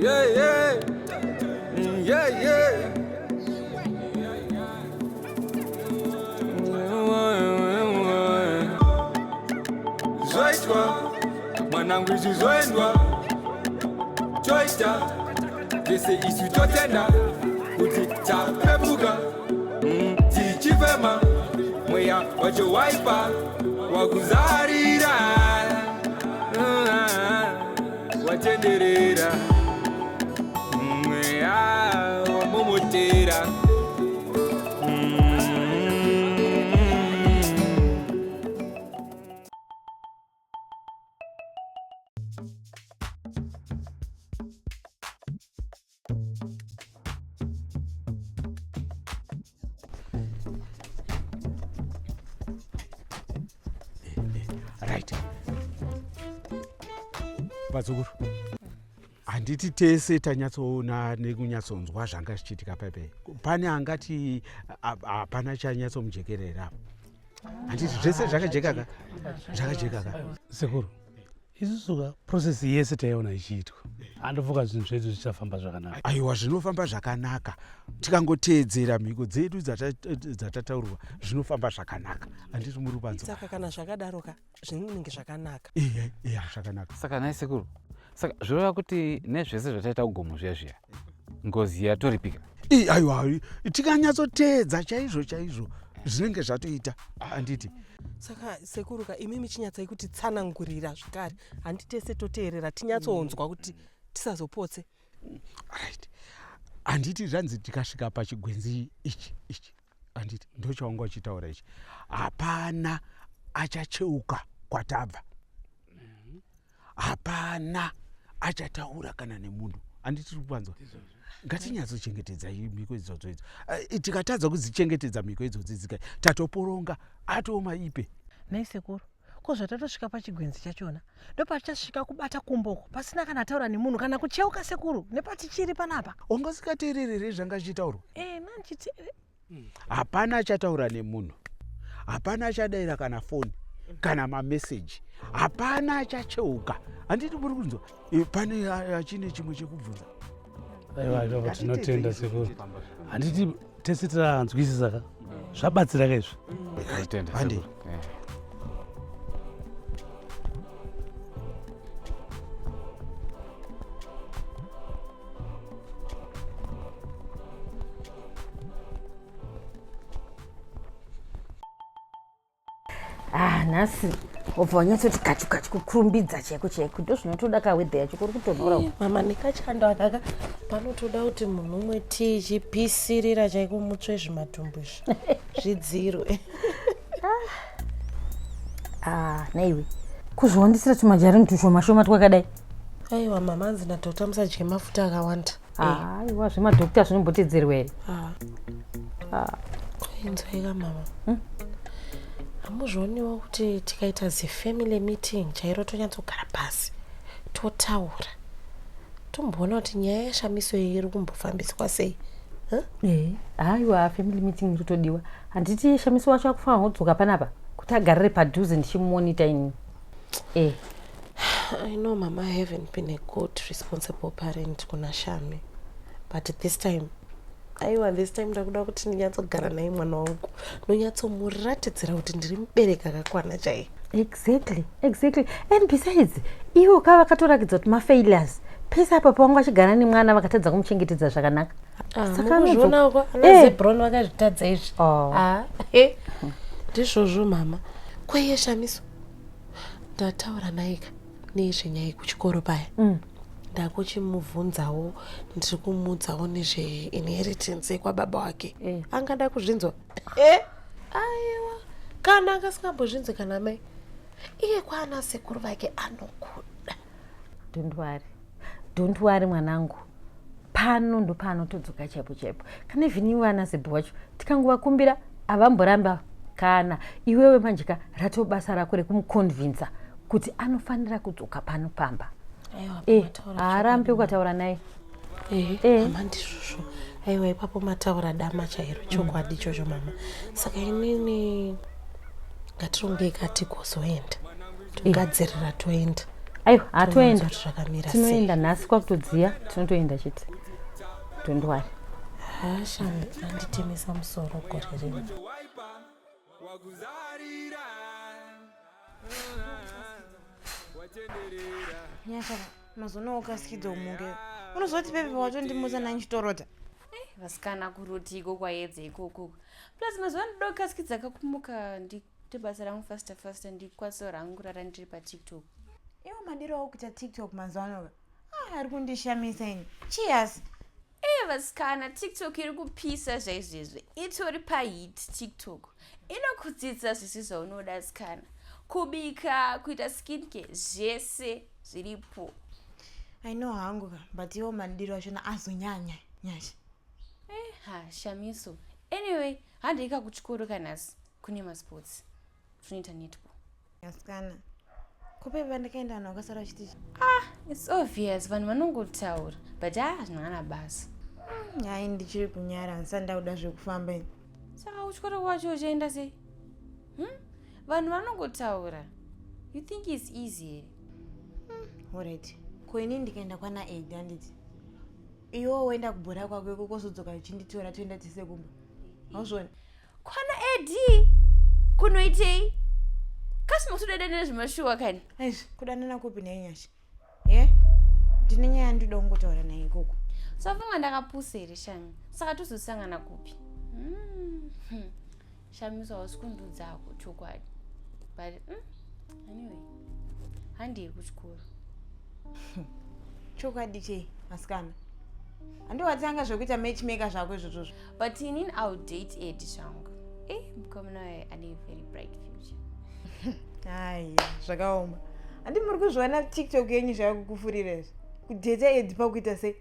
Yeah, yeah. Yeah, yeah. Zvoitwa mwanangu, izvi zvoendwa toita zvese isu totenda kuti tapepuka tichifema mweya wacho waipa wakuzarira watenderera mweya wamomotera. Right, vazukuru, handiti tese tanyatsoona nekunyatsonzwa zvanga zvichiitika paipai? Pane angati hapana chanyatsomujekerera apa? Handiti zvese zvakajeka ka? Zvakajeka ka? Sekuru, isusu ka process yese taiona ichiitwa. Handofunga zvinhu zvedu zvichafamba zvakanaka. Aiwa, zvinofamba zvakanaka tikangoteedzera mhiko dzedu dzatataurwa. Zvinofamba zvakanaka, handiti muri kupanzwa? Saka kana zvakadaro ka, zvinenge zvakanaka. Iya, iya, zvakanaka. Saka nhai sekuru, saka zvoreva kuti nezvese zvataita kugomo zviya zviya, ngozi yatoripika? Ii, aiwa, tikanyatsoteedza chaizvo chaizvo zvinenge zvatoita, handiti? Saka sekuru ka, imimi chinyatsai kuti tsanangurira zvekare, handi tese toteerera tinyatsonzwa kuti tisazopotse. Right, handiti zvanzi tikasvika pachigwenzi ichi ichi, handiti ndochaunga uchitaura ichi, hapana achacheuka kwatabva, hapana achataura kana nemunhu, handiti tiri kupanzwa? Ngatinyatsochengetedza mhiko idzodzo idzo. Tikatadza kudzichengetedza mhiko idzodzi dzika tatoporonga atoma ipe. Nhai sekuru, ko zvatatosvika pachigwenzi chachona, ndopatichasvika kubata kumboko pasina kana taura nemunhu kana kucheuka sekuru, nepatichiri panapa? Wanga usikateereri zvanga zvichitaurwa? E, nandichiti. Hapana achataura nemunhu, hapana achadaira kana foni kana mameseji, hapana achacheuka, handiti muri kunzwa? Pane achine chimwe chekubvunza? Aiwa, ipapo tinotenda sekuru. Handiti tese tanzwisisa ka? Zvabatsira ka izvi. Tinotenda. Handi. Sekuru. Ah, nhasi wobva wanyatsoti kachu kachu kukurumbidza chaiko chaiko, ndo zvinotoda kaweather yacho, kuri kutonhora uku. Mama, nekachando akaka panotoda kuti munhu umwe tii chipisirira chaiko, mutsve zvimatumbu izvi zvidzirwe. Ah, naiwe kuzviwandisira tumajarini tushoma shoma twakadai? Aiwa mama, anzi nadoctor musadye mafuta akawanda. Aiwa, zvemadoctor zvinombotedzerwa here? Ah. Inzwaika mama, hamuzvioniwo kuti tikaita zifamily meeting chairo, tonyatsogara pasi totaura, tomboona kuti nyaya yashamiso iyi iri kumbofambiswa sei? Eh, aiwa, family meeting iri kutodiwa. Handiti Shamiso wacho akufanira kudzoka panapa kuti agarire padhuze ndichimumonita ini? Eh. I know, mama, I haven't been a good responsible parent kuna Shami, but this time, aiwa, this time ndakuda kuti ndinyatsogara naye mwana wangu, ndonyatsomuratidzira kuti ndiri mubereki akakwana chaiye. Exactly, and besides, ivo ka vakatorakidza kuti mafailures pese apa pavanga vachigara nemwana, vakatadza kumuchengetedza zvakanaka. Saka Mukuzvionako, ana Zebron vakazvitadza izvi. Oh. Ah, ndizvozvo mama. Kwaiye Shamiso ndataura naye ka nezvenyaya yekuchikoro paya. Ndakuchimubvunzawo, ndiri kumuudzawo nezveinheritance yekwababa wake. Angada kuzvinzwa? Aiwa, kana angasingambozvinzi kana mai, iye kwaana sekuru vake anokuda. Don't worry, don't worry mwanangu, pano ndopaanotodzoka chaipo chaipo. Kana even iwe ana Zebhu wacho tikangovakumbira havamboramba. Kana iwewe manje ka, ratobasa rako rekumuconvinsa kuti anofanira kudzoka pano pamba. Aiwa, mataura. Haarambi ukataura naye. Ehe. Mama, ndizvozvo. Aiwa, ipapo mataura dama chairo, chokwadi ichocho mama. Saka inini ngatirongei ka, tigozoenda, togadzirira toenda. Aiwa, hatoenda. Kuti zvakamira sei. Tinoenda nhasi kwakutodziya, tinotoenda chete. Don't worry. Ha Shami anditemesa musoro gore rino. Nyasha, mazuva ukasikidza umuke. Unozoti pepe watondimutsa nandichitorota. Vasikana kuroti iko kwayedza ikoko. Plus mazuva anoda kukasikidza kakumuka ndiite basa rangu faster faster ndikwanise rangu kurara ndiri paTikTok. Iwo madiro aukuita TikTok mazuva ano. Ah, ari kundishamisa ini. Cheers. Eh vasikana TikTok iri kupisa zvaizvezvi. Itori pahit TikTok. Inokudzidzisa zvese zvaunoda asikana. Kubika, kuita skincare, zvese zviripo. I know hangu ka, but iwo madiro achona azonyanya, Nyasha. Eh, ha, Shamiso. Anyway, handeika kuchikoro kanhasi kune masports. Tinoita netball. Asikana. Kupepe pandakaenda vanhu vakasara vachiti Ah, it's obvious vanhu vanongotaura but ah hazvina basa. Hayi ndichiri kunyara handisati ndakuda zvekufamba ini. Saka kuchikoro kwacho uchaenda sei? Vanhu vanongotaura. You think it's easy here? Alright. Ko ini ndikaenda kwana Ed handiti? Iwo woenda kubhora kwako ikoko wozodzoka uchinditora toenda tese kumba. Hauzvioni? Kwana Edi kunoitei? Kasi makutodada nezvemashuwa kani? Aizvi, kudanana kupi naye Nyasha? Ye? Ndine nyaya yandinoda kungotaura naye ikoko. Safunga ndakapusa here Shami? Saka tozosangana kupi? Shamiso hausi kundiudzako chokwadi. But anyway, handei kuchikoro. Chokwadi chei, asikana? Handiwatanga zvekuita matchmaker zvako izvozvozvo. But inini I will date Edi zvangu. Eh, mukomana uyu ane very bright future. Ai, zvakaoma. Handi muri kuzviona TikTok yenyu zvayakukufurira izvi. Kudheta Edi pakuita sei?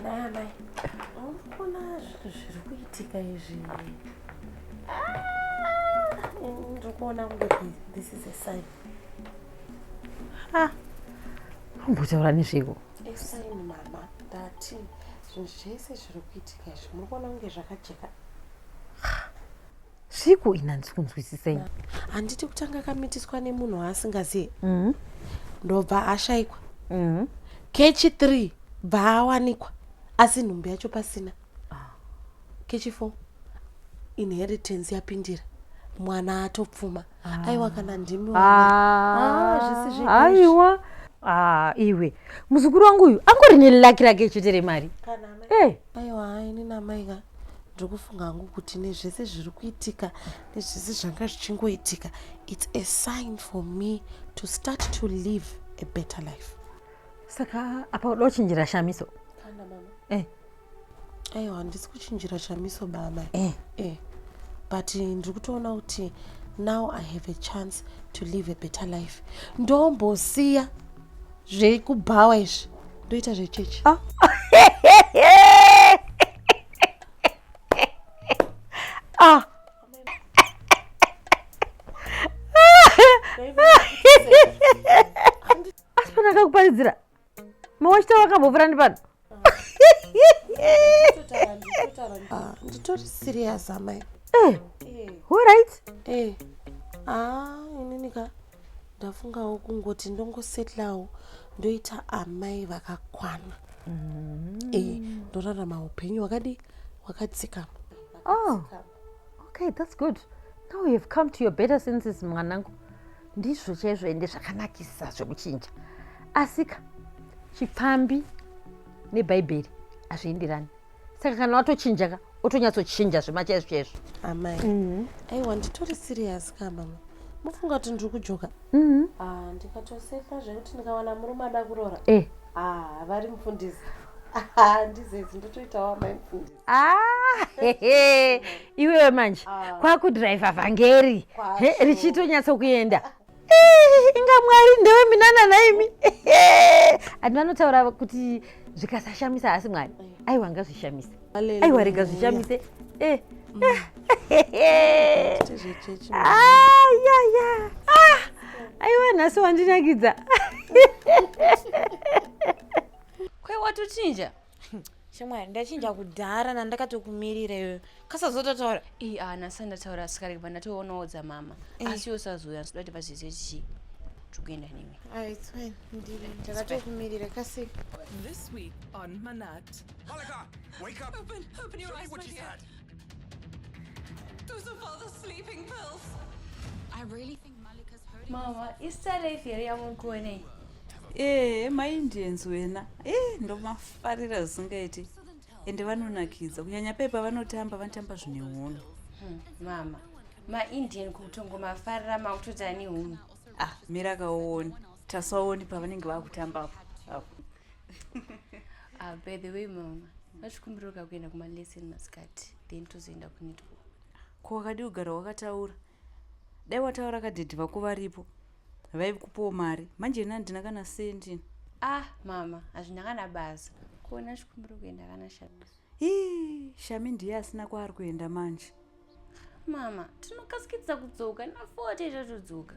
Naye amai, uri kuona zvinhu zviri kuitika izvi. Ah, ndiri kuona kunge this is a sign. Ah, umbotaura nezveko. A sign mama, ndati zvinhu zvese zviri kuitika izvi muri kuona kunge zvakajeka. Zviko ina handisi kunzwisisa ini. Handiti kutanga kamitiswa nemunhu waasingazivi. Ndobva ashaikwa. Kechi 3 bva awanikwa asi nhumbi yacho pasina. Kechi 4 inheritance yapindira. Mwana atopfuma. Aiwa kana ndimi wana. Zvisi zvega izvi. Aiwa. Ah, iwe muzukuru wangu uyu angori nelaki rake chete remari. Kana amai. Eh. Aiwa ini namai ka ndiri kufunga hangu kuti nezvese zviri kuitika nezvese zvanga zvichingoitika it's a sign for me to start to live a better life. Saka apa uda kuchinjira Shamiso? Kana mama. Eh. Aiwa handisi kuchinjira Shamiso baba. Eh. Eh. But ndiri kutoona kuti now I have a chance to live a better life. Ndombosiya zvekubhawa izvi ndoita zvechechi. Ah. Ah. Asi pana akakuparidzira mawachita wakambopfura ndipano. Ah, nditori serious amai. Eh. Alright. Eh. Ah, inini ka ndafungawo kungoti ndongosetlawo ndoita amai vakakwana. Eh, ndorarama upenyu hwakadi hwakadzikama. Oh. Okay, that's good. Now you've come to your better senses mwanangu. Ndizvo chaizvo ende zvakanakisa zvekuchinja. Asika chipfambi nebhaibheri hazvienderani. Saka kana watochinja ka otonyatsochinja zvema chaizvo chaizvo. Amai. Aiwa nditori serious ka mama. Mufunga kuti ndiri kujoka? Ah, ndikatosetla zvekuti ndikawana murume ada kuroora. Eh. Ah, vari mufundisi. Ah, ndizezi ndotoitawo amai mufundisi. Ah, hehe. Iwewe manje kwakudhiraivha vhangeri Kwazvo. richitonyatsokuenda. Eh, inga Mwari ndewe minana naimi. Anhu vanotaura kuti zvikasashamisa asi Mwari. Aiwa ngazvishamise. Aiwa rega zvishamise. Eh. Zvechechi. Ah, ya ya. Ah. Aiwa nhasi wandinakidza. Kwai watochinja? Shamwari, ndachinja kudhara nandakatokumirira iyoyo. Kasazototaura. Ii ah nhasi ndataura sikarege pandatooonawo dzamama. Eh. Asi iwe usazouya ndinoda kuti vazive tichi tikuenda newe. Ah, it's fine. Ndiri ndakatokumirira kasika. This week on Manat. Malika, wake up. Open, open your eyes, my dear. Those are father's sleeping pills. I really think Malika's hurting. Mama, istar life here yamuri kuona iyi. Ee, maIndians wena. Ee, ndomafarira zvisingaiti. Ende vanonakidza kunyanya pepa vanotamba vanotamba zvine hunhu. Mama, maIndian kutongomafarira makutoti ane hunhu. Ah, mira kaone. Tasaone pavanenge vakutamba apo. Apo. Ah, by the way mama, vachikumbirira kuenda kumalesson masikati then tozoenda kunetball. Ko wakadii kugara wakataura? Dai wataura kadhedhi vako varipo. Vaikupawo mari. Manje ini handina kana sendi. Ah, mama, hazvina kana basa. Kuona chikumbiro kuenda kana Shamiso. Hii, Shami ndiye asina kwaari kuenda manje. Mama, tinokasikidza kudzoka na40 tatodzoka.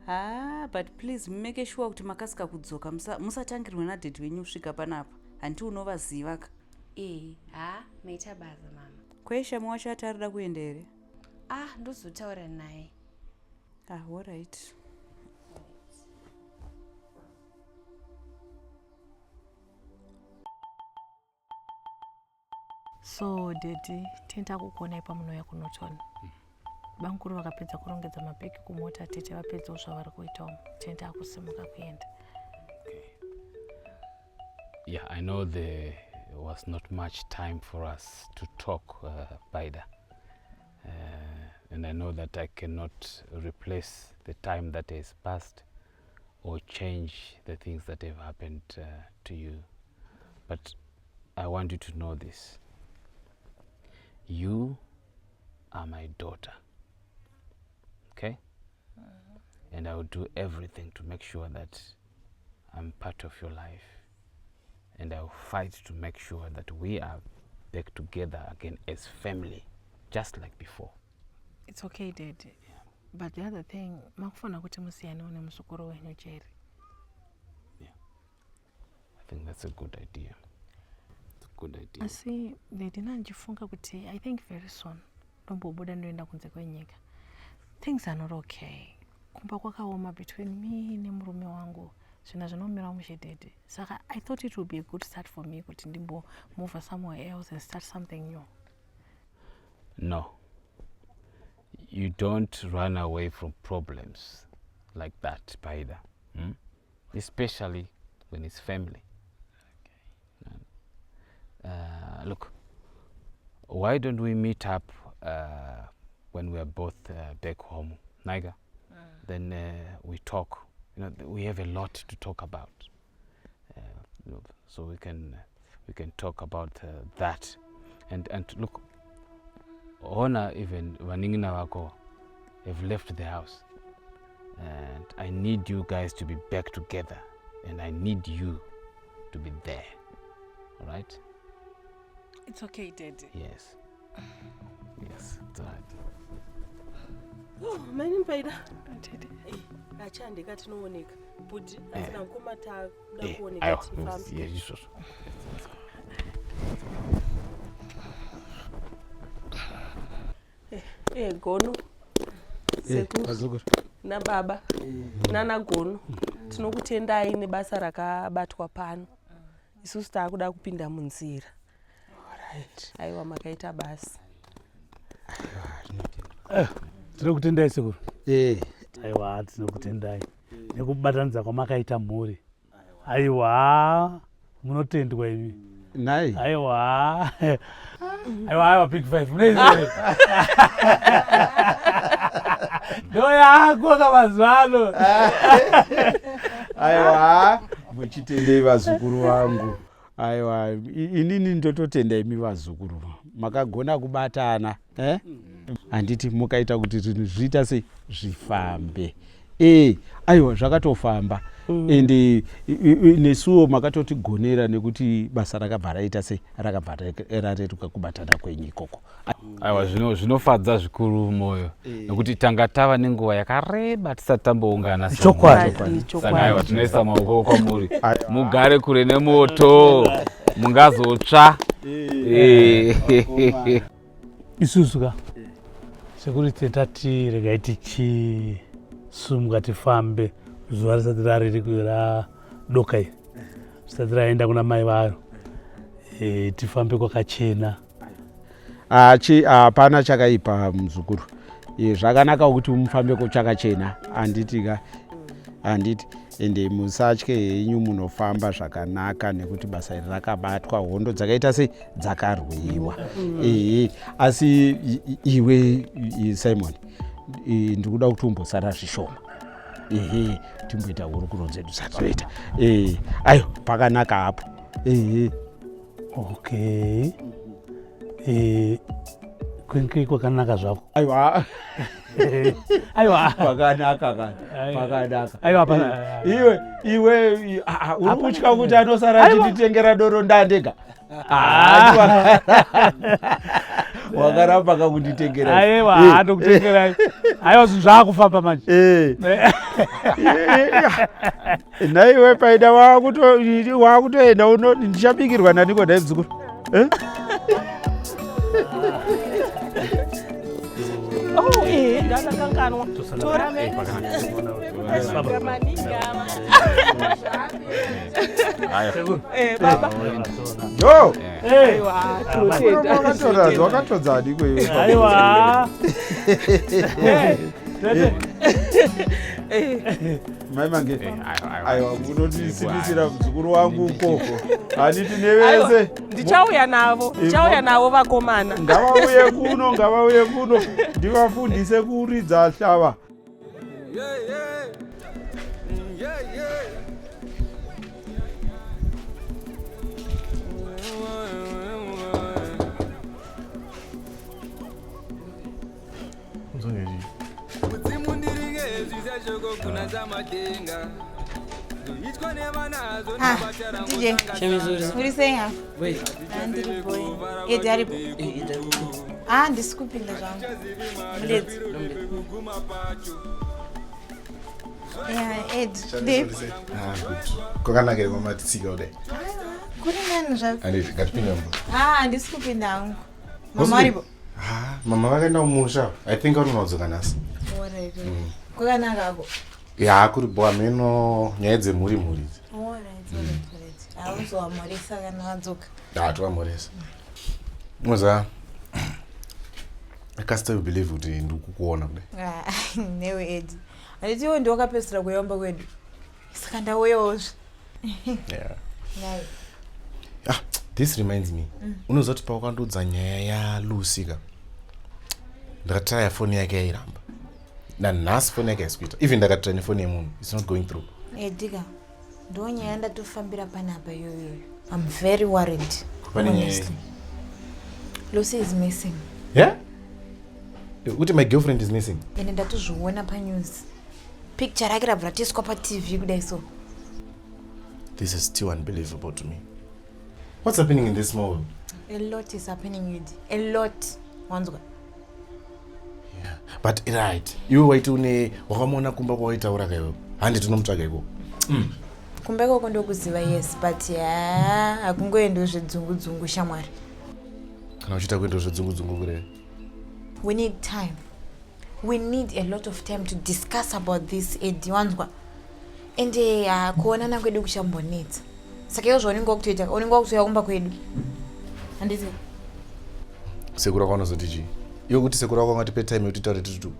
Haa, but please make sure kuti makasika kudzoka musatangirwe nadhedhi wenyu kusvika panapa. Hanti unovaziva ka. Eh, ha, maita basa mama. Kwai Shami wacho ati arida kuenda here? Ah, ndozotaura naye. Ah, alright. So daddy, tenda kukuonai pamunouya kuNorton. Bamukuru vakapedza kurongedza mabhegi kumota, tete vapedzawo zvavari kuita umu. Tenda akusimuka kuenda. Yeah, I know there was not much time for us to talk, Paida. And I know that I cannot replace the time that has passed or change the things that have happened to you. But I want you to know this. You are my daughter. Okay? And I will do everything to make sure that I'm part of your life. And I will fight to make sure that we are back together again as family, just like before. It's okay, Daddy. Yeah. But the other thing, makufanira kuti musiyanewo nemuzukuru wenyu Jerry. Yeah. I think that's a good idea. It's a good idea. Asi Daddy ndandichifunga kuti I think very soon ndombobuda ndoenda kunze kwenyika. Things are not okay. Kumba kwakaoma between me nemurume wangu. Zvinhu zvinomira mushe Daddy. Saka I thought it would be a good start for me kuti ndimbo move somewhere else and start something new. No. You don't run away from problems like that, Paida. Especially when it's family. Okay. Look, why don't we meet up when we are both back home, Naiga? Then we talk. You know, we have a lot to talk about. So we can talk about that. And look, Ona, even vanin'ina vako have left the house. And I need you guys to be back together. And I need you to be there. All right? It's okay, Daddy. Yes. Yes, it's all right. Oh, maini Paida. Daddy. Achandika tinooneka. Bhuti, asina mukoma takuda kuoneka Aiwa, tifambe. yeah, izvozvo. Eh, Gono. Sekuru Vazukuru. nababa nana Gono. Tinokutendai nebasa rakabatwa pano. Isusu taakuda kupinda munzira. Alright. Aiwa makaita basa. Tinokutendai sekuru. Aiwa, tinokutendai nekubatanidza kwamakaita mhuri. Aiwa, munotendwa imi. Nhai. Aiwa. Aiwa, aiwa, big five. Munoiziva. Ndo yako kamazuva ano. Aiwa, muchitendei vazukuru vangu. Aiwa, inini ndototenda imi vazukuru. Makagona kubatana, eh? Handiti mukaita kuti zvinhu zviita sei zvifambe. Aiwa zvakatofamba. Ende nesuwo makatotigonera nekuti basa rakabva raita sei rakabva rareruka kubatana kwenyu ikoko. Aiwa, zvinofadza zvikuru moyo nekuti tanga tava nenguva yakareba tisati tamboungana. Chokwadi. Saka aiwa tinoisa maoko kwamuri, mugare kure nemoto. Mungazotsva. Eh. Isusu ka sekuru tati regai tichisumuka tifambe zuva risati rariri radoka iri risati raenda kuna mai vayo e, tifambe kwakachena. Achi hapana chakaipa muzukuru. Zvakanaka kuti mufambe kuchakachena handiti ka handiti ende musatye henyu munofamba zvakanaka nekuti basa iri rakabatwa hondo dzakaita sei dzakarwiwa ehe asi iwe Simon ndikuda kuti umbosara zvishoma ehe timboita hurukuro dzedu dzatoita ee ayo pakanaka hapo ehe okay eh, kwenke kwakanaka zvako aiwa aiwa pakanaka ka pakanaka aiwa pana eh, iwe iwe ah, ah, uri kutya kuti anosara achititengera doro ndandega ah, wakaramba kakunditengera aiwa eh. andokutengerai aiwa zvinhu zvaakufamba manje eh. Nhaiwe Paida wakutoenda uno ndichabikirwa naniko nhai muzukuru? Eh? Oh, eh, ndakakanganwa. Tora. Eh, baba. Yo. Eh. Aiwa, wakatodzani kwewe. Aiwa. Mai mange eh, aiwa munotisimbisira muzukuru wangu ukoko handiti nevese ndichauya navo eh, ndichauya navo vakomana ngavauye kuno ngavauye kuno ndivafundise kuridza hlava Ah, DJ. Uri sei ha? Ah, ndiri boy. Edi aripo. Ah, ndisi kupinda zvangu. Muledzi. Yeah, Ed. Babe. Ah, good. Kwakanaka here kwamatitsika kudai? Kuri nani zvako? Handiti, ngatipinde mumba. Ah, handisi kupinda hangu. Mama varipo. Ah, mama vakaenda kumusha. I think vanonodzoka nhasi. Alright. Kwakanaka ako. Ya, kuri bho hameno nyaya dzemhuri mhuri idzi. Alright, alright, alright. Hauzowamhoresa kana wadzoka. Ah, tovamhoresa. Unoziva, I can't still believe kuti ndikukuona kudai. Ah, newe Ed. Handiti iwe ndiwe wakapedzisira kuyamba kwedu. Saka ndauyawozve. Yeah. Nhai. Ah, this reminds me. Unoziva kuti pawakandiudza nyaya yaLucy ka ndakatraya foni yake yairamba. Nanhasi foni yake haisi kuita. Even ndakatraya nefoni yemunhu, it's not going through. Edika, ndo nyaya ndatofambira panapa iyoyoyo. I'm very worried. Pane nyaya Honestly. Lucy is missing. Yeah? Kuti my girlfriend is missing. Ende ndatozviona panews. Picture rake rabva ratoiswa paTV kudai so. This is still unbelievable to me. What's happening in this small world? A lot is happening, Ed. A lot. Wanzwa. Yeah. But right, iwe waiti une wakamuona kumba kwawaitaura ka iwe. Handi tinomutsvaga ikoko. Kumba ikoko ndokuziva yes, but yaa hakungoendiwo zvedzungu dzungu shamwari. Kana uchiita kuenda zvedzungu dzungu kureva. We need time. We need a lot of time to discuss about this Eddie wanzwa. Ende uh, kuonana kwedu kuchambonetsa. Saka iwo zvaunenge wakutoita, unenge wakutouya kumba kwedu. Handiti? Sekuru wako anozoti chii? Iwe kuti sekuru wako angatipe time yekuti taure tiri tu.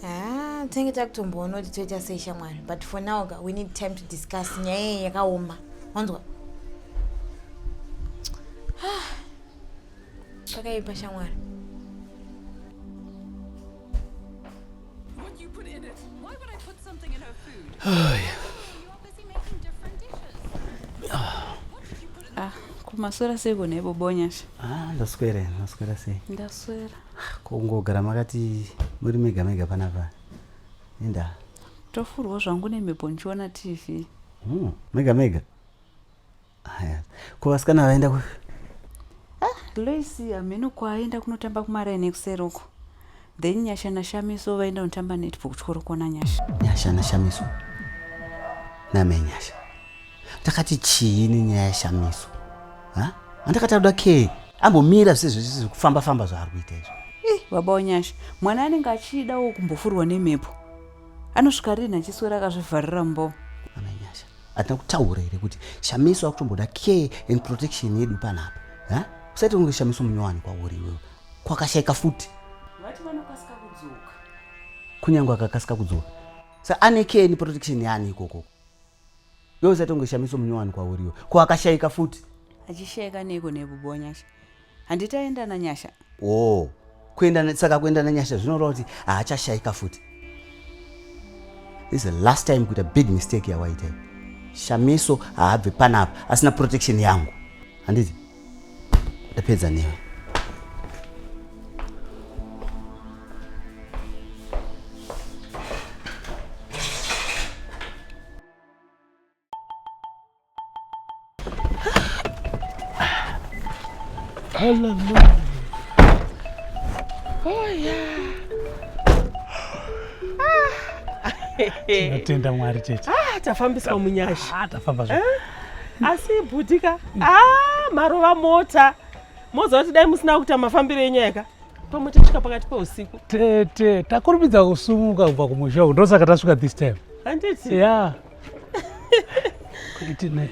Ah, tinenge takutomboona kuti toita sei shamwari. But for now ka, we need time to discuss nyaya iyi yakaoma. Wanzwa? Ah. Pakaipa shamwari. Ah, kumaswera sei kune bobonyasha? Ah, ndaswera, ndaswera sei? Ndaswera. Kungogara makati muri mega mega panapa. Inda. Tofurwa zvangu nemhepo ndichiona TV. Mega mega. Aya. Ko vasikana vaenda kupi? Ah, Lois hameno kwaaenda kunotamba kumaraini ekuseri uko. Then Nyasha naShamiso vaenda kunotamba netball kuchikoro kona Nyasha. Nyasha naShamiso. Namai Nyasha. Takati chii nenyaya yashamiso? Ha? Andakati anoda care. Ambomira zvese zvese zvekufamba famba zvaari kuita izvo. Ih, baba wanyasha mwana anenge achidawo kumbofurwa nemhepo anosvika rini achiswera akazvivharira mumba Amai Nyasha, hatina kutaura here kuti Shamiso akutomboda care and protection yedu panapa? Ha? Usaite kunge Shamiso munyowani kwauri iwewe. Kwakashaika futi. Vati vanokasika kudzoka. Kunyange akakasika kudzoka. Sa ane care and protection yaani ikoko? Iwe usaite kunge Shamiso munyowani kwauri iwe. Ko akashaika futi. Achishaika neiko nepo baba wanyasha handiti aenda nanyasha Oh, kuenda saka kuenda nanyasha zvinoreva kuti haachashaika futi. This is the last time kuita big mistake yawaita iyi. Shamiso haabve panapa asina protection yangu. Handiti? Ndapedza newe. Hallelujah. Oh, yeah. Tinotenda Mwari tete. Ah, tafambiswa munyasha. Ah, tafamba zve. Eh? Asi bhutika, ah, marova mota. Moziva kuti dai musina kuita mafambiro enyu eka. Pamwe tasvika pakati peusiku. Tete, takurumidza kusumuka kubva kumusha uku ndosaka tasvika this time. Handiti? Yeah. Kuti ne.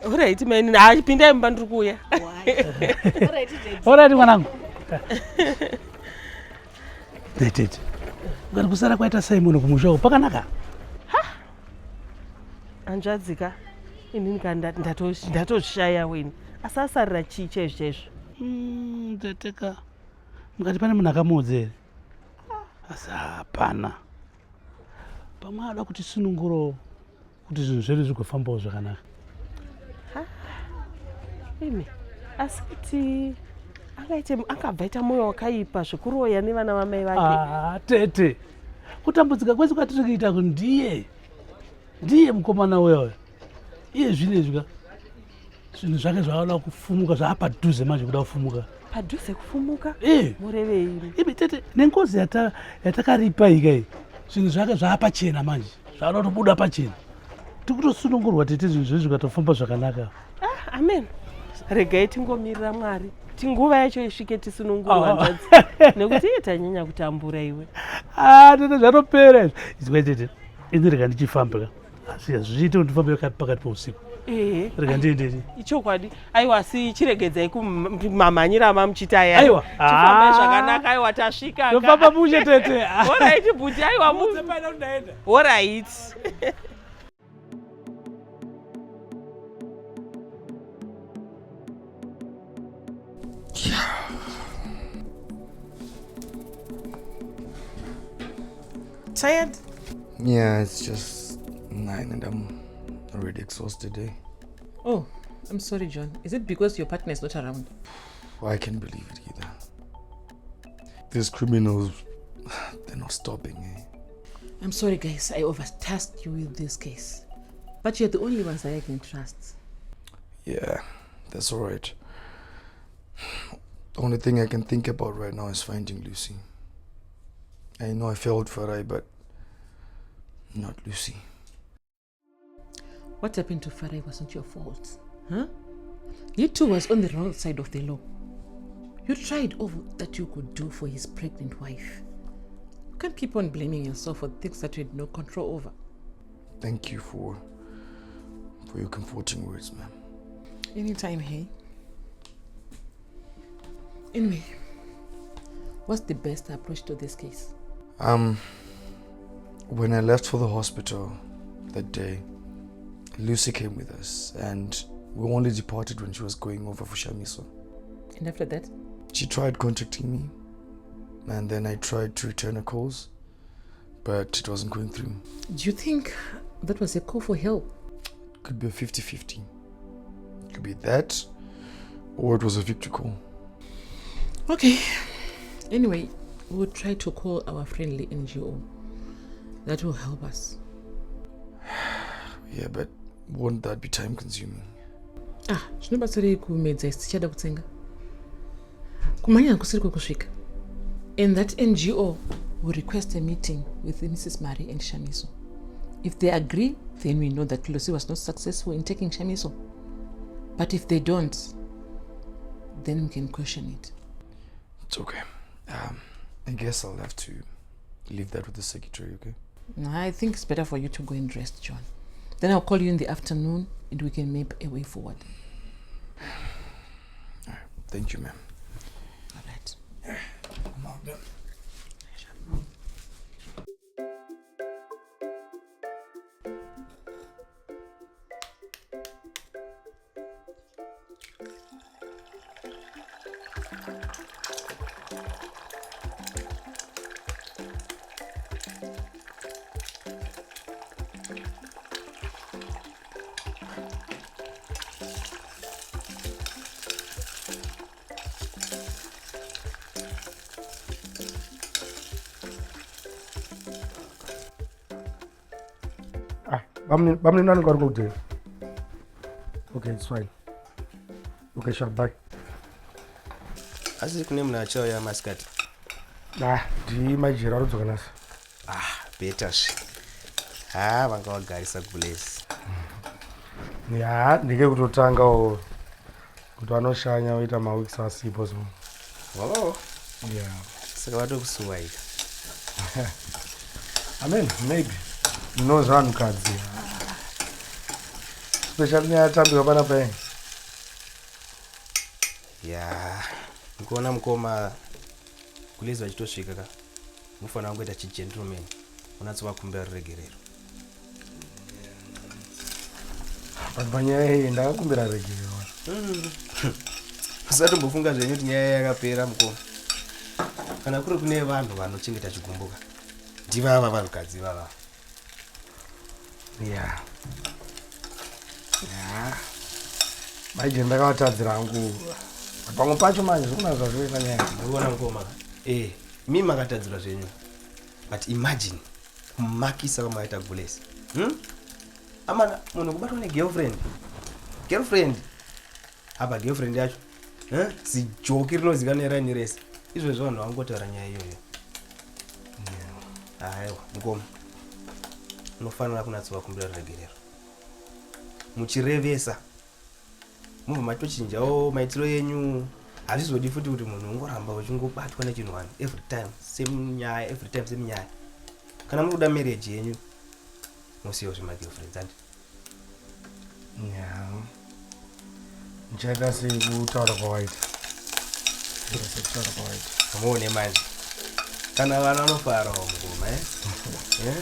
Alright, maini. Ah, pindai mumba ndiri kuuya. Alright mwanangu. Tete. Ukati kusara kwaita sei munhu kumusha uku pakanaka? Hanzvadzika, inini ka ndatozvishaya weni. Asi asarira chii chaizvo chaizvo? Tete ka. Mukati pane munhu akamuudza here? Asi hapana. Pamwe ada kuti sununguro kuti zvinhu zvedu zvigofambawo zvakanaka. Imi, asi kuti angaite angabva aita mwoyo wakaipa zvekuroya nevana vamai vake. Ah, tete. Kutambudzika kwese kwatiri kuita ku ndiye. Ndiye mukomana uya uya. Iye zvino izvi ka. Zvinhu zvake zvavada kufumuka zvaapadhuze manje kuda kufumuka. Padhuze kufumuka? Eh. Murevei? Imi tete nengozi yatakaripa ika iyi. Zvinhu zvake zvaapachena manje. Zvavada kutobuda pachena. Tikutosunungurwa tete zvinhu zvedu zvikatofamba zvakanaka. Ah, amen. Regai tingomirira Mwari. Tinguva yacho isvike tisunungurwa Ah. hanzvadzi. Nekuti iye tanyanya kutambura iwe. Ah, tete zvatopera izvi. Izwa tete, ini rega ndichifamba ka. Asi hazviiti kuti ndifambe pakati pousiku. Ehe. Rega ndiende. Ichokwadi. Aiwa asi chiregedzai kumamhanyira amamuchita aya. Aiwa. Tifambe Ah. zvakanaka aiwa tasvika. ka. Tofamba mushe tete. Alright bhuti aiwa mu. Alright. Tired? Yeah, it's just 9 and I'm already exhausted, eh? Oh, I'm sorry, John. Is it because your partner is not around? I can't believe it either. These criminals, they're not stopping, eh? I'm sorry, guys. I overtasked you with this case. But you're the only ones that I can trust. Yeah, that's all right. The only thing I can think about right now is finding Lucy. I know I failed Farai, but not Lucy. What happened to Farai wasn't your fault. Huh? You too was on the wrong side of the law. You tried all that you could do for his pregnant wife. You can't keep on blaming yourself for things that you had no control over. Thank you for your comforting words, ma'am. Anytime, hey? Anyway, what's the best approach to this case? When I left for the hospital that day, Lucy came with us, and we only departed when she was going over for Shamiso. And after that? She tried contacting me, and then I tried to return her calls, but it wasn't going through. Do you think that was a call for help? Could be a 50-50. Could be that, or it was a victory call. Okay. Anyway, we'll try to call our friendly NGO. That will help us. Yeah, but won't that be time consuming? Ah, zvinobatsirei kumedza isi tichada kutsenga? Kumhanya hakusiri kwekusvika. And that NGO will request a meeting with Mrs. Mari and Shamiso. If they agree, then we know that Lucy was not successful in taking Shamiso. But if they don't, then we can question it. It's okay. Um, I guess I'll have to leave that with the secretary, okay? I think it's better for you to go and rest, John. Then I'll call you in the afternoon and we can map a way forward. All right. Thank you, ma'am. All right. I'm out then. Ah, bamnini vanenge vari kudheni. Okay, it's fine. Okay, sharp, bye. Asi kune munhu achauya masikati? Ah, ndimajeri arikudzoka nhasi. Ah, better zve. Ha, vanga vagarisa gulezi. Ya, ndike kutotangawo kuti vanoshanya voita maweeks asipo so. Oh. Yeah. Saka vatokusuwa ika. Amen, maybe. You zvanhukadzi. Especially nyaya yatambirwa panapa iyi. Ya, ndikuona mukoma Gulezi vachitosvika ka. Mufanira kungoita chigentleman. Unatsovakumbira ruregerero. But panyaya iyi ndakakumbira regerero. Musatombofunga zvenyu kuti nyaya yakapera mukoma. Kana kuri kune vanhu vanochengeta chigumbuka, ndivava vanhukadzi ivava. Yeah. Yeah. Maije ndakavatadzira hangu. Pamwe pacho manje zvokuna zvazvoita nyaya. Ndikuona mukoma. Eh, mi makatadzirwa zvenyu. But imagine kumakisa kwamaita Gulesi. Amana munhu kubatwa negirlfriend. Girlfriend. Apa girlfriend yacho. Eh? Zijoki rinozikanwa neraini rese. Izvozvo vanhu vangotaura nyaya iyoyo. Aiwa, mukoma. Unofanira kunatsovakumbira ruregerero. Muchirevesa. Mubva matochinjawo maitiro enyu. Hazvizodi futi kuti munhu ungoramba uchingobatwa nechinhu one every time same nyaya every time same nyaya. Kana muri kuda marriage yenyu musiyewo zvemagirlfriends andi. Yeah. Ndichaita sekutaura kwawaita. Ndichaita sekutaura kwawaita. Muone manje. Kana vana vanofarawo mukoma eh? Eh?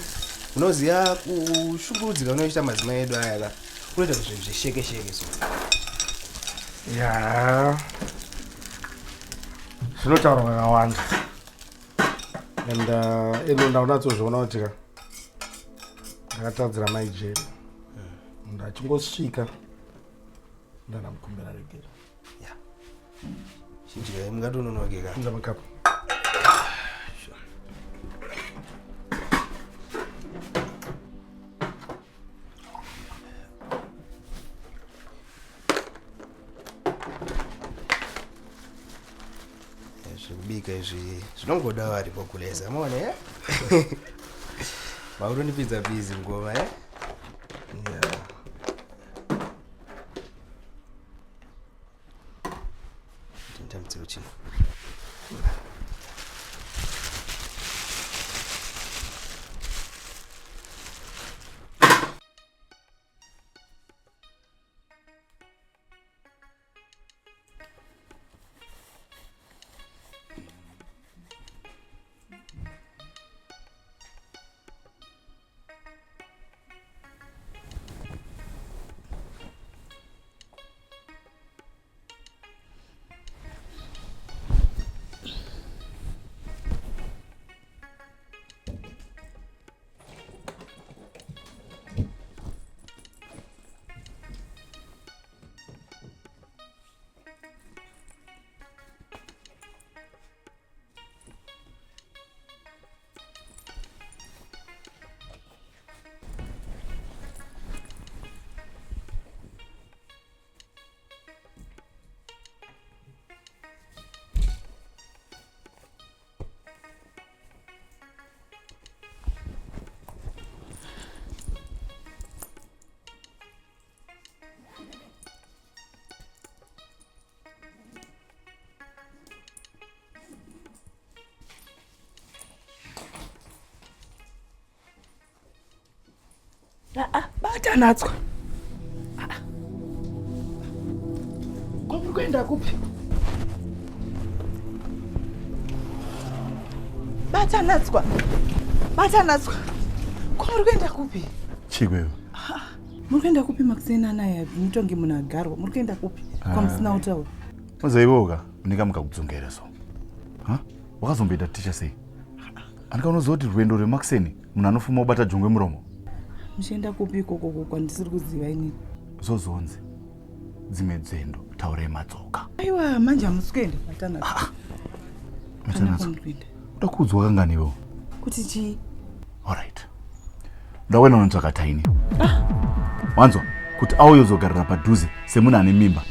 Unoziva kushungurudzika kunoita madzimai edu aya ka. Kunoita kuti zvinhu zvisheke sheke so. Yeah. Zvinotaurwa kakawanda. And eno ndakunatsozviona kuti ka ndakatadzira mai Jerry. Ndachingosvika ndanamukumbira regero. Yeah. Chinjira mungatononoke ka. Unza makapu. Zvekubika izvi zvinongoda varipo kuleza maona eh? Makutondipinza busy mukoma eh? Yeah. Ndamtsiro chino. Batanatswa. Ko muri kuenda kupi? Batanatswa. Batanatswa. Ko muri kuenda kupi? Chikweyo. Muri kuenda kupi makuseni anaya mutonge munhu agarwa. Muri kuenda kupi? Kwamusina kutaura. Mazaivoka unenge mukakudzongera so. Ha? Wakazomboita ticha sei? Andika unoziva kuti rwendo rwemakuseni munhu anofuma kubata jongwe muromo. Muchienda kupi ikoko kwandisiri kuziva inini? Zozonzi dzimwe dzendo taurai madzoka. Aiwa manje hamusi kuenda Batanatswa. Matanatswa. Uda kuudzwa kangani iwewe? Kuti chii? Alright. Ndakuenda unotsvaka Tiny. Wanzwa kuti auye uzogarira padhuze semunhu ane mimba.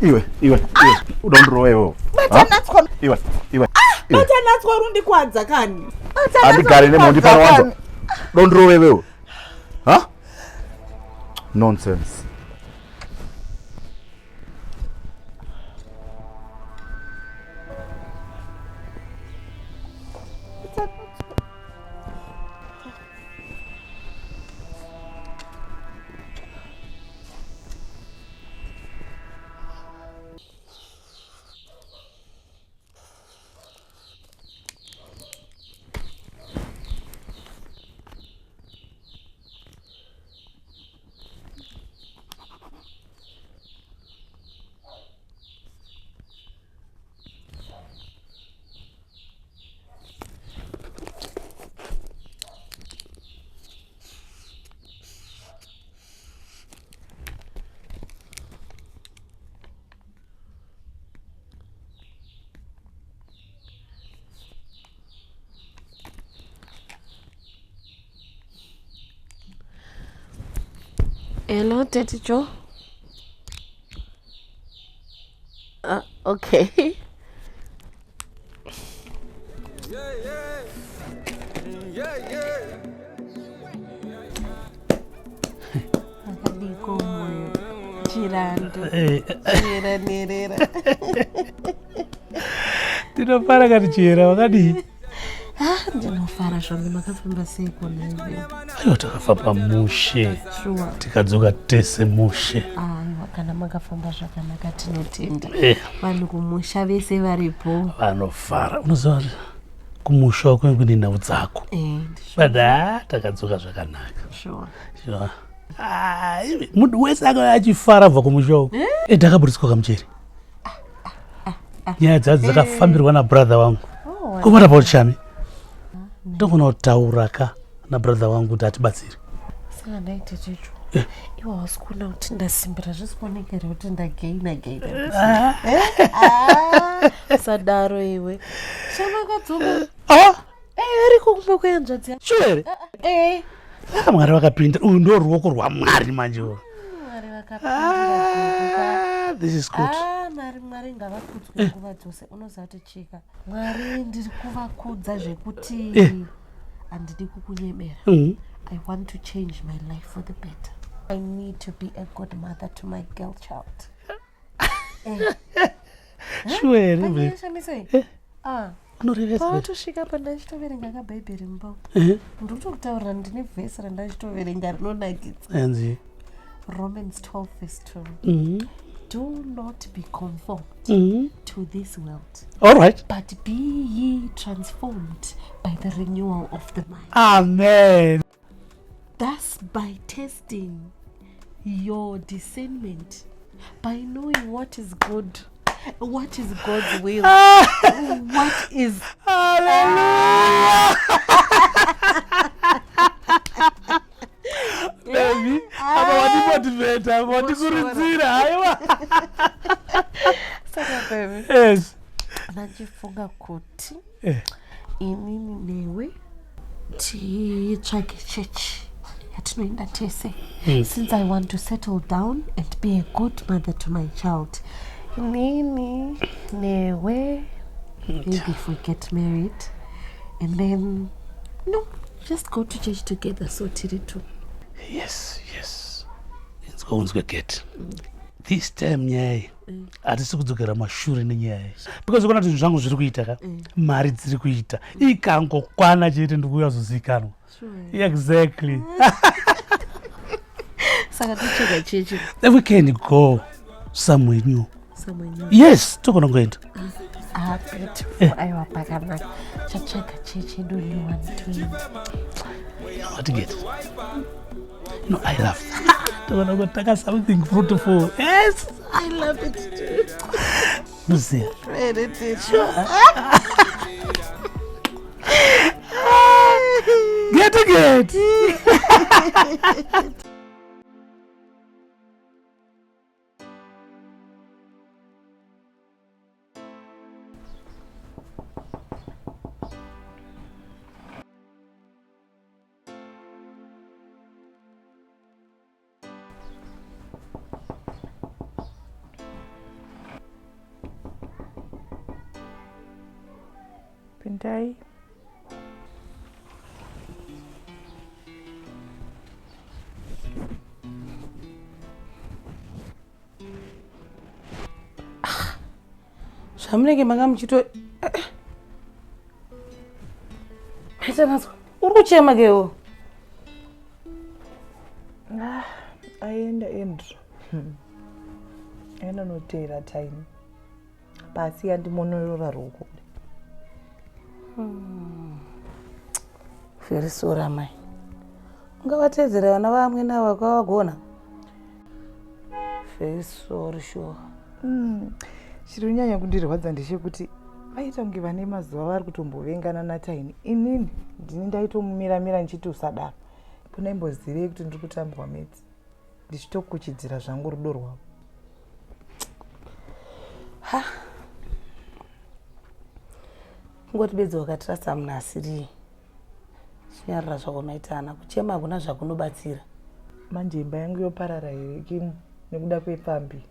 Iwe, iwe, iwe. Uda kundirova iwewe. Batanatswa. Iwe, iwe. iwe. Batanatswa rundikwadza kani. Handigare nemhondi pano wanzwa. Uda kundirova iwewe. Ha? Nonsense. Hello, Daddy Joe. Okay. Akadiko moyo chirandu Eh. chiranherera Tinofara kati chihera wakadii? Ah, ndinofara zvangu makafamba sei kona ive Aiwa takafamba mushe. Sure. Tikadzoka tese mushe. Aiwa kana makafamba zvakanaka tinotenda Eh. vanhu kumusha vese varipo Vanofara. Unoziva kuti kumusha uko kune nhau dzako. Eh, ndizvo. But ah, takadzoka zvakanaka. Sure. Sure. Ah, iwe, munhu wese akauya achifara kubva kumusha uko. Eh? Eh, ndakaburitswa kamucheri. Nyaya dzadzo dzakafambirwa nabrother wangu. Oh, Ko what about Shami? Ndogona kutaura ka nabrother wangu kuti atibatsire. Saka ndaite checho iwe hausi kuona kuti ndasimbira zvisi kuoneka here kuti ndageina geina sadaro iwe shamakadzoka ariko kumba kwehanzvadzi yako. Sure here? Eh. Ah, Mwari vakapinda. Uyu ndo ruoko rwaMwari manje uyu. Mwari vakapindira This is good. Ah, Mwari Mwari ngavakudzwe nguva dzose unoziva kuti chika Mwari ndiri kuvakudza zvekuti Eh. handidi kukunyebera I want to change my life for the better I need to be a good mother to my girl child Eh. Sure here, Panyaya babe? Shamisei? Eh. Ah. Unorevesa here? Pawatosvika apa ndachitoverenga kabhaibheri mumba Eh. ndiri kutokutaurira ndine vhesi randachitoverenga rinonakidza Yanzi. Romans 12 verse 2 Do not be conformed to this world. All right. But be ye transformed by the renewal of the mind. Amen. Thus, by testing your discernment, by knowing what is good, what is God's will, what is. Hallelujah! Baby, apa wandimotivheta, apa wandikurudzira, haiwa. Saka baby. Yes. Ndachifunga kuti Eh. inini newe titsvage chechi yatinoenda tese since I want to settle down and be a good mother to my child inini newe maybe if we get married and then no just go to church together so tiri two Yes. Inzwa unzwe gate. This time nyaya iyi hatisi kudzokera mashure nenyaya iyi because ukaona kuti zvinhu zvangu zviri kuita ka mari dziri kuita ikangokwana chete ndikuuya kuzozivikanwa Sure. exactly. Saka totsvaga chechi. Then we can go somewhere new. Somewhere new. Yes, togona kungoenda. Ah, beautiful. Aiwa pakanaka. Chatsvaga chechi yedu new one toenda. What to get? No, I love that. Togona kutaka something fruitful. Yes. I love it too. Lucia. Very too. Get get. Pindai. Zvamunenge manga muchito maitanatswa uri kuchema kewo. Ah, aenda Andrew. Aenda noteera time. Pasi yandimonorora ruoko. Very sorry amai. Ungavatedzera vana vamwe ava kwavagona. Very sorry sure. Chiri kunyanya kundirwadza ndechekuti vaita kunge vane mazuva vari kutombovengana naTaini. Inini ndini ndaitomumiramira ndichiti usadaro. Kunaimbozivei kuti ndiri kutambwa metsi. Ndichitokuchidzira zvangu rudo rwavo. Ha. Kungoti bedzi wakatrasta munhu asiriye. Chinyarara zvako maitana, kuchema hakuna zvakunobatsira. Manje imba yangu yoparara here Kim nekuda kwepfambi?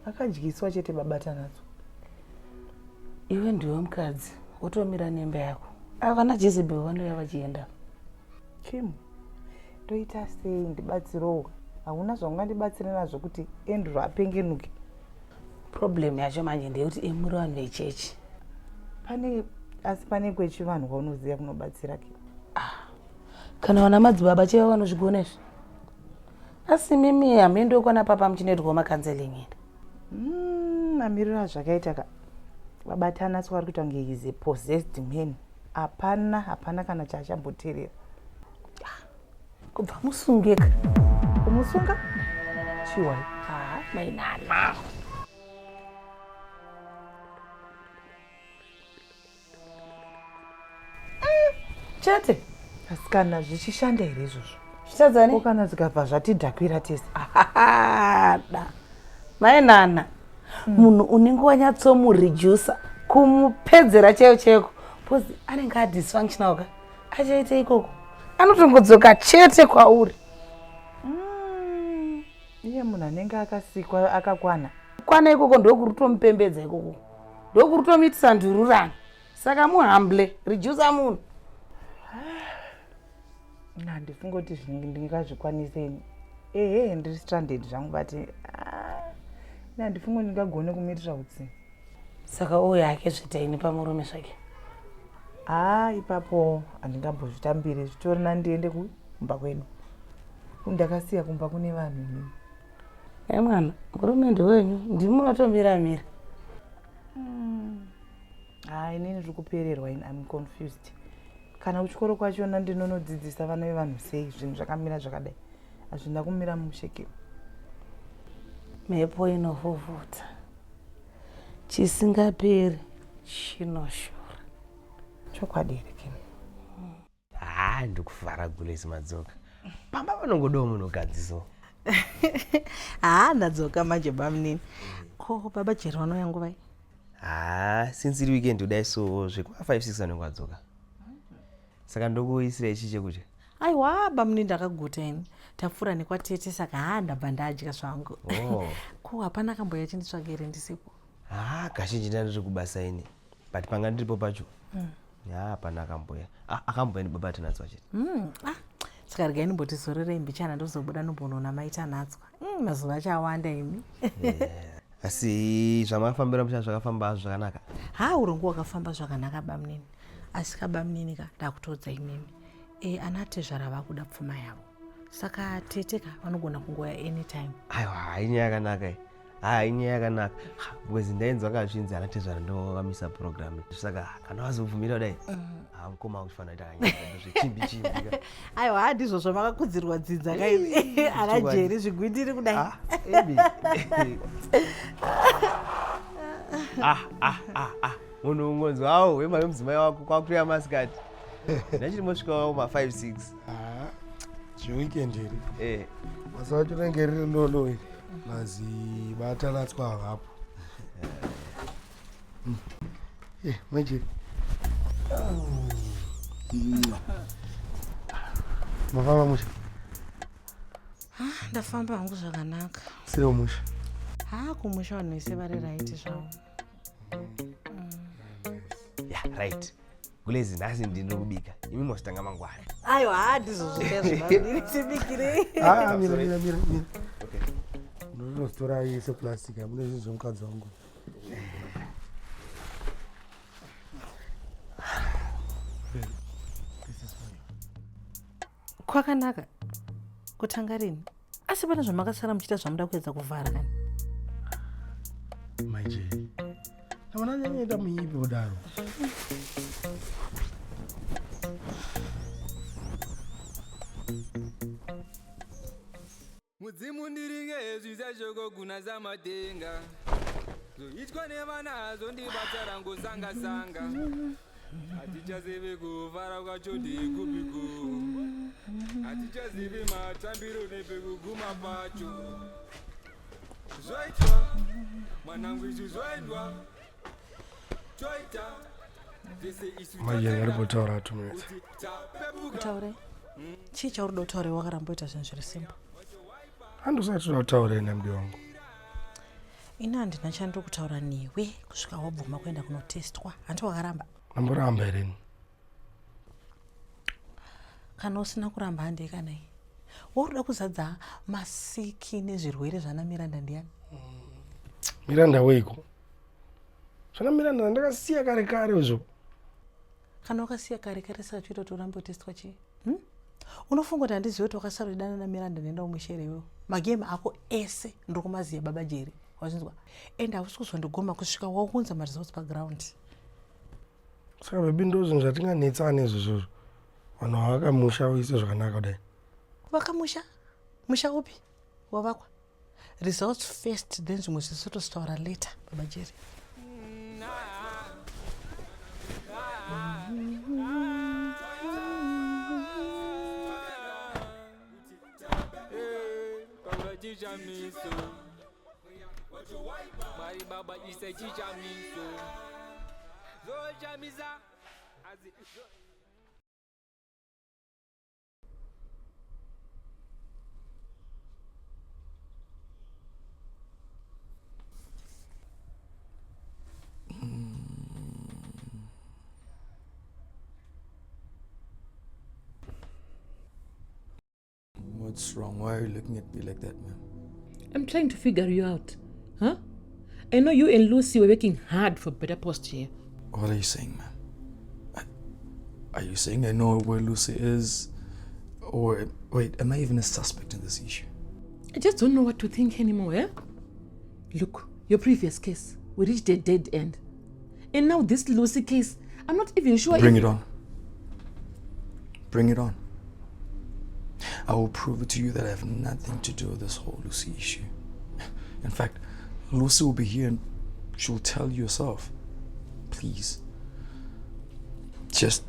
Akadyiswa chete baba Tanatswa. Iwe ndiwe mukadzi, wotomira nemba yako. Ava vana Jezebel vanouya vachienda. Kim, ndoita sei ndibatsirowo? Hauna zvaungandibatsira nazvo kuti Andrew apengenuke. Problem yacho manje ndeyekuti emuri vanhu vechechi. Pane asi pane kwechivanhu kwaunoziva kunobatsira Kim. Kana vana madzibaba chaivo vanozvigona izvi. Asi mimi hamendo kwana papa muchinoitwawo macounseling here. Mamiriro azvakaita ka baba Tanatswa vari kuita kunge is a possessed man. Hapana hapana kana chaachamboteerera. Kubva musungeka. Kumusunga? Chiwai. Ah, mainana. Chete. Asikana zvichishanda here izvozvo? Zvichitadzani? Ko kana zvikabva zvatidhakwira tese. Da. Mainana. Munhu unenge wanyatsomuredusa kumupedzera chaiyo chaiko because anenge adysfunctional ka achaita ikoko anotongodzoka chete kwauri. Iye munhu anenge akasikwa akakwana. Kwana ikoko ndokuri kutomupembedza ikoko ndokuri kutomuitisa ndururani saka muhamble redusa munhu. Handifungi kuti ndingazvikwanise ini. Ehe ndiri stranded zvangu but ah, ini handifungi kuti ndingagone kumuitira utsinye. Saka uyo hake zvitaini pamurume zvake. Haa ipapo handingambozvitambiri zvitori nani ndiende kumba kwedu. Ndakasiya kumba kune vanhu inini. E mwana murume ndewenyu ndimi munotomiramira. Haa inini ndiri kupererwa ini I'm confused. Kana kuchikoro kwachona ndinonodzidzisa vana vevanhu sei zvinhu zvakamira zvakadai. Hazvina kumira mushe. Mhepo inovhuvhuta chisingaperi chinoshura. Chokwadi here Kim? Haa ndikufara Gulesi madzoka. Pamba panongodawo munhukadzi so. Haa ndadzoka manje bamunini. Ko baba Jerry vanouya nguvai? Haa since iri weekend kudai so zvekuma 5 6 vanenge vadzoka. Saka ndokuisira ichi chekudya. Aiwa bamunini ndakaguta ini. Tapfuura nekwatete saka haa ndabva ndadya zvangu. Oh. Ko hapana akambouya achinditsvaga here ndisipo? Haa kazhinji ndandiri kubasa ini. But panga ndiripo pacho. Haa hapana akamboya. Ah akamboya ndi baba Tanatswa chete. Ah, saka regai ndimbotizorerei mbichana ndozobuda ndombonoona mai Tanatswa. Mazuva acho awanda imi. Asi zvamakafambira musha zvakafamba hazvo zvakanaka. Ha urongwa hwakafamba zvakanaka bamunini. Asi ka bamunini ka ndakutoudza imimi. E, ana tezvara vakuda pfuma yavo. Saka tete ka vanogona kungouya anytime. Aiwa, hai nyaya yakanaka iyi. Hai nyaya yakanaka. Ha, Because ndainzwa kazvinzi ana tezvara ndovakamisa program. Saka kana vazobvumira kudai. Ha mukoma akufanira kuita kanyaya zvechimbi chimbi. ka. Aiwa, handizvo zvamakakudzirwa dzinza kaivi. Ana Chokwadi. Jerry zvigwindiri kudai. Imi. Ah ah ah ah. Munhu ungonzwa awo wema wemudzimai wako kwakuya masikati. Ndachiri mosvika ma 5 6. Ah, zveweekend here? Eh. Basa racho rinenge riri lolo iri. Mazi batanatswa havapo. Eh, manje. Mafamba musha. Ah, ndafamba hangu zvakanaka. Sei musha. Ha, kumusha vanhu vese vari right zvavo. Yeah, right. Gulezi nhasi ndini kubika. Imi mositanga mangwana. Aiwa, handizvo zvikaizvo. Tibikirei. Ah, mira mira mira mira. Okay. Ndinozitora yese plastic hamuna zvinhu zvemukadzi wangu. This is for you. Kwakanaka. Kutanga rini? Asi pane zvamakasara muchiita zvamuda kuedza kuvhara kani? Mai J. Ndabona nyanyaita muipi kudaro. Mudzimu ndiringe zvisashoko kuna zamatenga zvoitwa nevana zvondibata rangosanga sanga hatichazivi kufara kwacho ndekupiko hatichazivi matambiro nepekuguma pacho zvoitwa mwanangu izvi zvoendwa toita zvese isu Mai J ngaripotaura 2 minutes. Kutaure. Chii chauri kuda kutaura iwe wakaramba uita zvinhu zviri simple? Handisati toda kutaura ina mudi wangu. Ini handina chandiri kutaura newe kusvika wabvuma kuenda kunotestwa. Hanti wakaramba? Ndamboramba here ini? Kana usina kuramba handei kanai. Wauri kuda kuzadza masiki nezvirwere zvana Miranda ndiyani? Miranda weiko? Zvana Miranda ndakasiya kare kare izvo. Kana wakasiya kare kare saka choita kuti urambe utestwa chii? Unofunga kuti handizivi kuti wakasara uchidana naMiranda nenda umushere iwewe. Magame ako ese ndiri kumaziya baba Jerry. Wazvinzwa? And hausi kuzondigoma kusvika waunza maresults paground. Saka baby ndo zvinhu zvatinganetsana izvozvo. Vanhu vavakamusha uise zvakanaka kudai. Vakamusha? Musha upi? Wavakwa? Results first then zvimwe zvese tozotaura later baba Jerry. Baba chichamiso Mwari baba ise chichamiso Zochamisa Azi What's wrong? Why are you looking at me like that, man? I'm trying to figure you out. Huh? I know you and Lucy were working hard for better post here. What are you saying, ma'am? Are you saying I know where Lucy is? Or, wait, am I even a suspect in this issue? I just don't know what to think anymore, eh? Look, your previous case, we reached a dead end. And now this Lucy case, I'm not even sure Bring if... it on. Bring it on. I will prove it to you that I have nothing to do with this whole Lucy issue. In fact, Lucy will be here and she'll tell you herself. Please. Just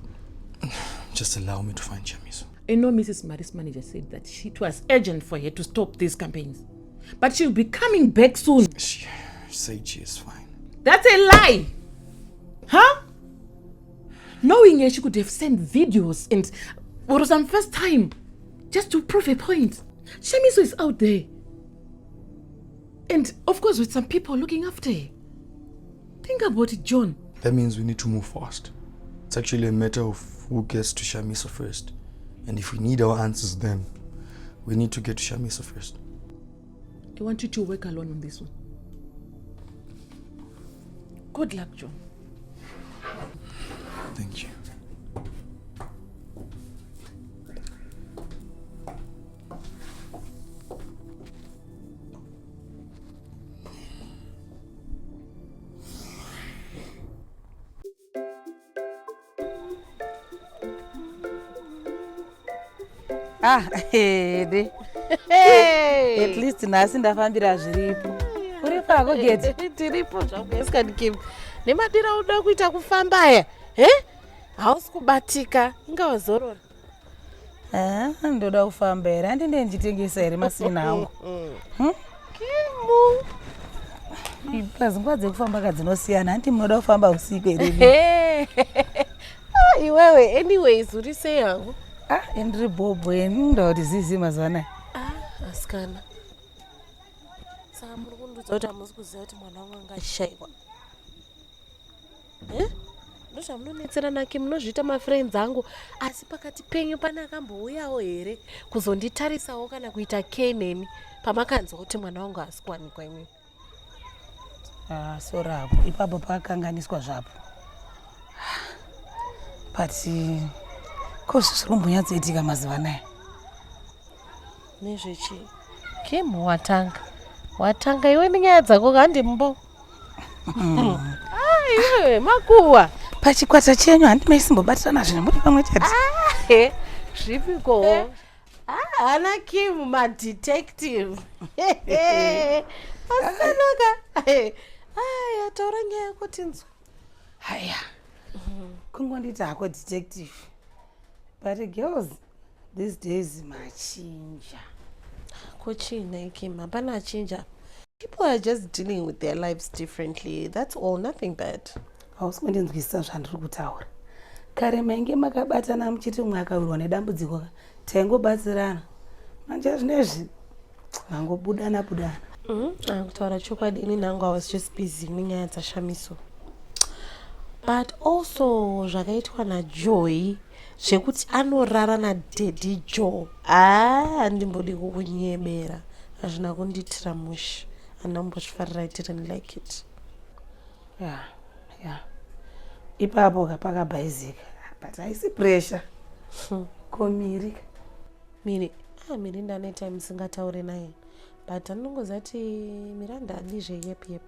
allow me to find Chamiso. I know Mrs. Maris manager said that it was urgent for her to stop these campaigns. But she'll be coming back soon. She said she is fine. That's a lie! Huh? Knowing her, she could have sent videos and for some first time, just to prove a point. Shamiso is out there. And of course with some people looking after her. Think about it, John. That means we need to move fast. It's actually a matter of who gets to Shamiso first. And if we need our answers then, we need to get to Shamiso first. I want you to work alone on this one. Good luck, John. Thank you. Ah, ede. At least nhasi ndafambira zviripo. Uri pako geti? Tiripo zvangu esikani Kim. Nemadira unoda kuita kufamba aya. He? Hausi kubatika. Inga wazorora. Ah, ndoda kufamba here? Handinde ndichitengesa here masina angu? Hmm? Kimu. Plus nguva dzekufamba ka dzinosiyana. Hanti munoda kufamba usiku here? Ah, iwewe anyways uri sei hangu? Ah, ndiri bhobho ini ndoda kuti zizi mazuva anaya. Ah, asikana. Saka muri kundiudza kuti hamusi kuziva kuti mwana wangu anga achishaikwa. Eh? Ndozvamunonetserana Kim, munozviita mafriends angu asi pakati penyu pane akambouyawo here kuzonditarisawo kana kuita care neni pamakanzwa kuti mwana wangu haasi kuwanikwa imimi? Ah, sorry hako. Ipapo pakanganiswa zvapo. But ko zviri kumbonyatsoitika mazuva anaya? Nezvechii? Kim watanga. Watanga iwe nenyaya dzako handimbo. Ah, iwewe makuwa. Pachikwata chenyu handi maisimbobatirana zvinhu muri pamwe chete. Ah, zvipiko? Ah, ana Kim madetective. Asikanaka. Aya, taura nyaya yako tinzwa. Haya. Kungonditi hako detective. But girls these days machinja. Kuchina Kim, hapana achinja. People are just dealing with their lives differently. That's all, nothing bad. Hausi kundinzwisisa zvandiri kutaura. Kare mainge makabatana muchiti umwe akawirwa nedambudziko ka, taingobatsirana. Manje zvinezvi mangobudana budana. Kutaura chokwadi ini nangu I was just busy nenyaya dzaShamiso. But also zvakaitwa naJoy zvekuti anorara nadaddy Joe. Ah, handimbodi kukunyebera. Hazvina kundiitira mushe. Handina kumbozvifarira, I didn't like it. Ya. Ipapo ka pakabhaizika. But haisi pressure. Ko Miri ka? Miri, ah, Mirinda ane time singataure naye. But anongoziva kuti Miranda adi zveyep yep.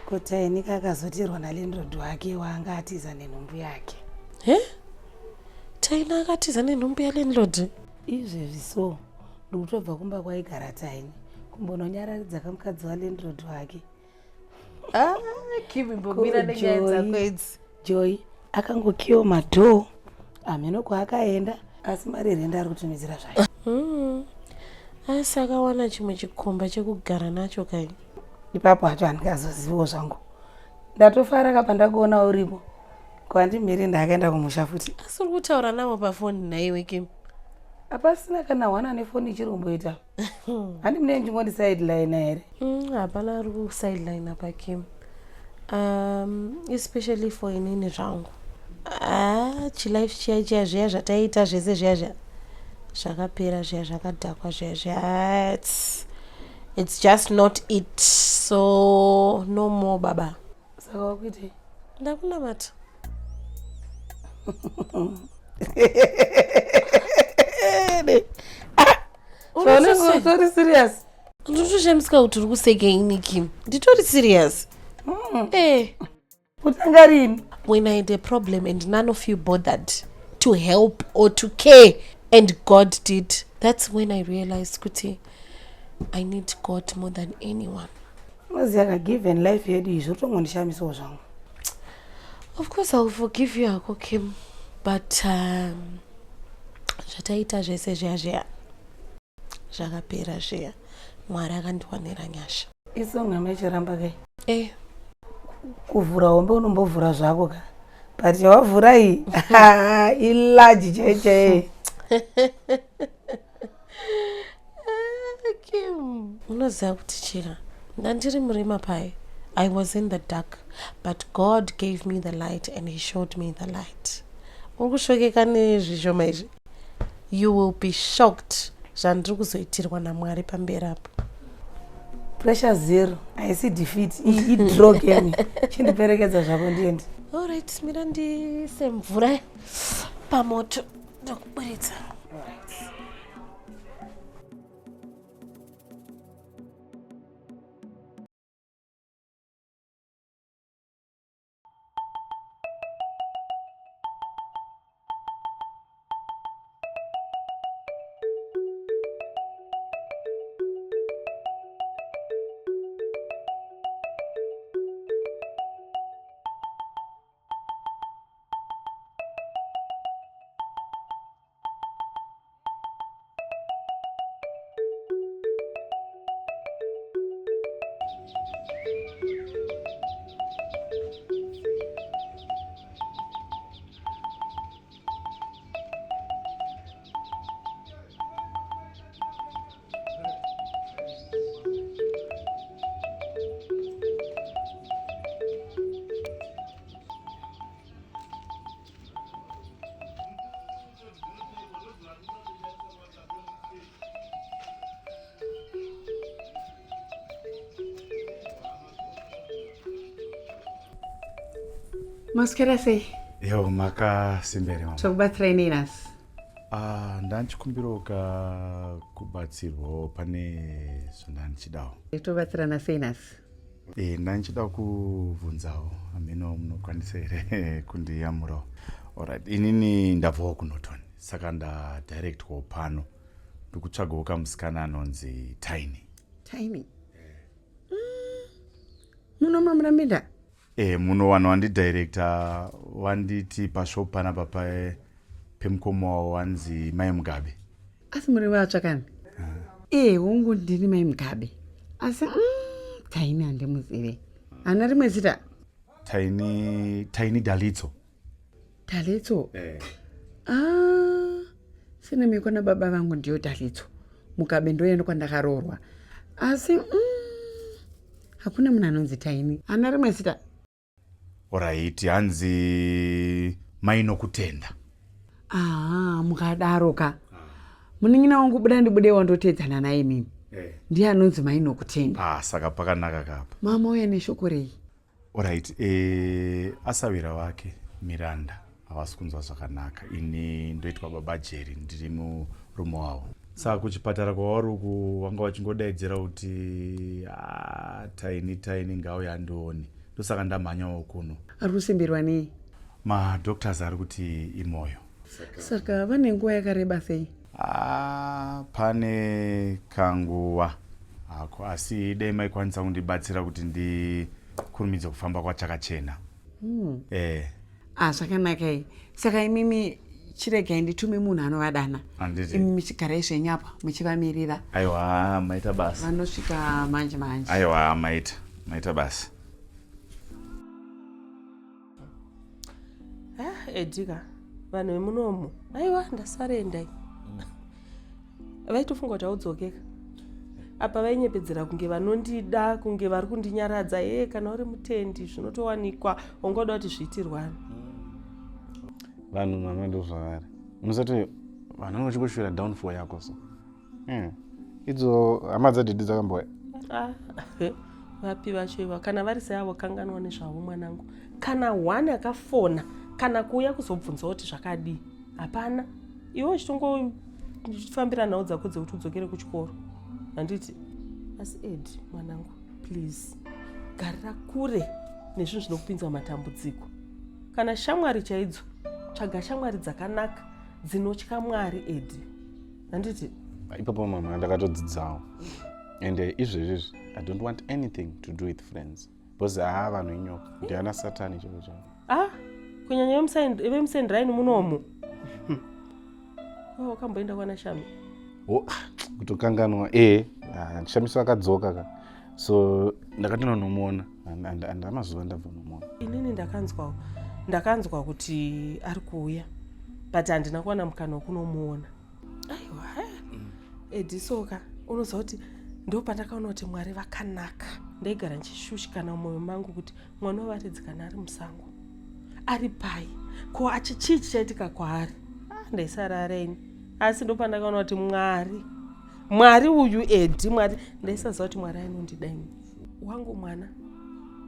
Ko Taini kakazotirwa nalandlord wake waanga atiza nenhumbu yake. He? Taini akatiza nenhumbu yalandlord? Izvezvi so ndikutobva kumba kwaigara Taini kumbononyararidza kamukadzi walandlord wake. Ah, Kim imbomira nenyaya dzako idzi. Joy akangokiwa madhoo hameno kwaakaenda asi mari renda ari kutumidzira zvayo. Asi akawana chimwe chikomba chekugara nacho kai. Ipapo hacho handingazoziviwo zvangu. Ndatofara kapa ndakuona uripo. Kwandi Mirinda akaenda kumusha futi. Asi uri kutaura navo pafoni nhaiwe Kim? Hapasina kana hwana nefoni ichiri kumboita. Handi mune ndingondi sideline here? Hapana ari kusideline apa Kim. Especially for inini zvangu. Ah, chilife chiya chiya zviya zvataita zvese zviya zviya zvakapera zviya zvakadhakwa zviya zviya. It's just not it. So no more baba. Saka wakuitei? Ndakunamata. Zvaunenge utori serious? Ndinotoshamisika kuti uri kusekei Kim. Nditori serious. Eh. Kutanga rini? When I had a problem and none of you bothered to help or to care and God did. That's when I realized kuti I need God more than anyone. Unoziva ka given life yedu izvi zvotongondishamisawo zvangu. Of course I will forgive you hako Kim. But zvataita zvese zviya zviya zvakapera zviya. Mwari akandiwanira nyasha. Isong yamaichiramba kai? Eh. Kuvhura hombe unombovhura zvako ka. But yawavhura iyi ilarge chai chai. Kim. Unoziva kuti chira ndandiri murima pai. I was in the dark, but God gave me the light and he showed me the light. Uri kushokeka nezvishoma izvi. You will be shocked zvandiri kuzoitirwa naMwari pamberi apo. Pressure zero haisi defeat idraw game. Chindiperekedza zvako ndiende. Alright, mira ndise mvura pamoto ndokuburitsa. Maswera sei? Yo, makasimba here mama? Tokubatsirai nei nhasi? Ah, ndanchikumbirawo ka kubatsirwawo pane zvandandichidawo. Tobatsirana sei nhasi? E, ndandichida kubvunzawo hameno munokwanisa here kundiyamurawo. Alright, inini ndabvawo kuNorton saka ndadirectwawo pano. Ndikutsvagawo kamusikana anonzi Tiny. Tiny? Muno mamurambinda? E, muno vanhu vandidirector vanditi pashop panapa pemukoma wavo wanzi Mai Mugabe. Asi muri vatsvakani? Ee, hongu ndini Mai Mugabe. Asi Tiny handimuzive. Hana rimwe zita? Tiny, Tiny Dalitso. Dalitso? Eh. Ah, sine na baba vangu ndiyo Dalitso. Mugabe ndoyenda kwandakaroorwa. Asi hakuna munhu anonzi Tiny. Hana rimwe zita? Alright, hanzi Mai Nokutenda. Ah, mukadaro ka. Munin'ina wangu buda ndibude wandotedzana naye mimi. Eh. Ndiye anonzi Mai Nokutenda. Ah, saka pakanaka kapa. Mama uya neshoko rei? Alright, asawira wake Miranda havasi kunzwa zvakanaka. Ini ndoitwa Baba Jerry, ndiri murume wavo. Saka kuchipatara kwavari uku vanga vachingodaidzira kuti ah, Tiny Tiny ngauye andione. Ndosaka ndamhanyawo kuno. Ari kusimbirwa nei? Madoctors ari kuti imoyo. Saka vane nguva yakareba sei? Ah, pane kanguva hako asi dai maikwanisa kundibatsira kuti ndikurumidze kufamba kwachakachena. Eh. Ah, zvakanaka. Saka imimi chiregai nditume munhu anovadana. Handiti. Imi muchigarai zvenyu apa muchivamirira. Aiwa, maita basa. Vanosvika manje manje. Aiwa, maita basa. Ah, Edika, vanhu vemunomu aiwa ndasarendai. Vaitofunga kuti audzokeka apa vainyepedzera kunge vanondida, kunge vari kundinyaradza. Ye, kana uri mutendi zvinotowanikwa, ungoda kuti zviitirwani. Vanhu mama ndozvavari, musati vanhu vanenge vachingoshuvira downfall yako so. Idzo hama dzadhidhi dzakambouya? Ah, vapi vacho iva? Kana vari seavo, kanganwa nezvavo mwanangu. Kana one akafona kana kuuya kuzobvunza kuti zvakadii, hapana. Iwe uchitongofambira nhau dzako dzekuti udzokere kuchikoro, handiti? Asi Ed mwanangu, please garira kure nezvinhu zvinokupinza mumatambudziko. Kana shamwari chaidzo, tsvaga shamwari dzakanaka dzinotya Mwari, Edi, handiti? Ipapo mama ndakatodzidzawo, and izvezvizvi I don't want anything to do with friends because haa, vanhu inyoka, ndiana Satani chaivo chaivo. Ah, kunyanya vemusendraini munomu. Wakamboenda kwana Shami? Oh, kutokanganwa. E, Shamiso akadzoka ka, so ndakatononomuona andamazuva ndabva nomuona. Inini ndakanzwa kuti ari kuuya, but handina kuwana mukana wekunomuona. Aiwa, Edisoka, unoziva kuti ndo pandakaona kuti Mwari vakanaka. Ndaigara ndichishushikana mumwoyo mangu kuti mwana wavaridzi kana ari musango ari pai, ko achi chii chichaitika kwaari? Ah, ndaisarara ini, asi ndo pandakaona kuti Mwari, Mwari uyu, Edi, Mwari. Ndaisaziva kuti Mwari ainondida ini. Wangu mwana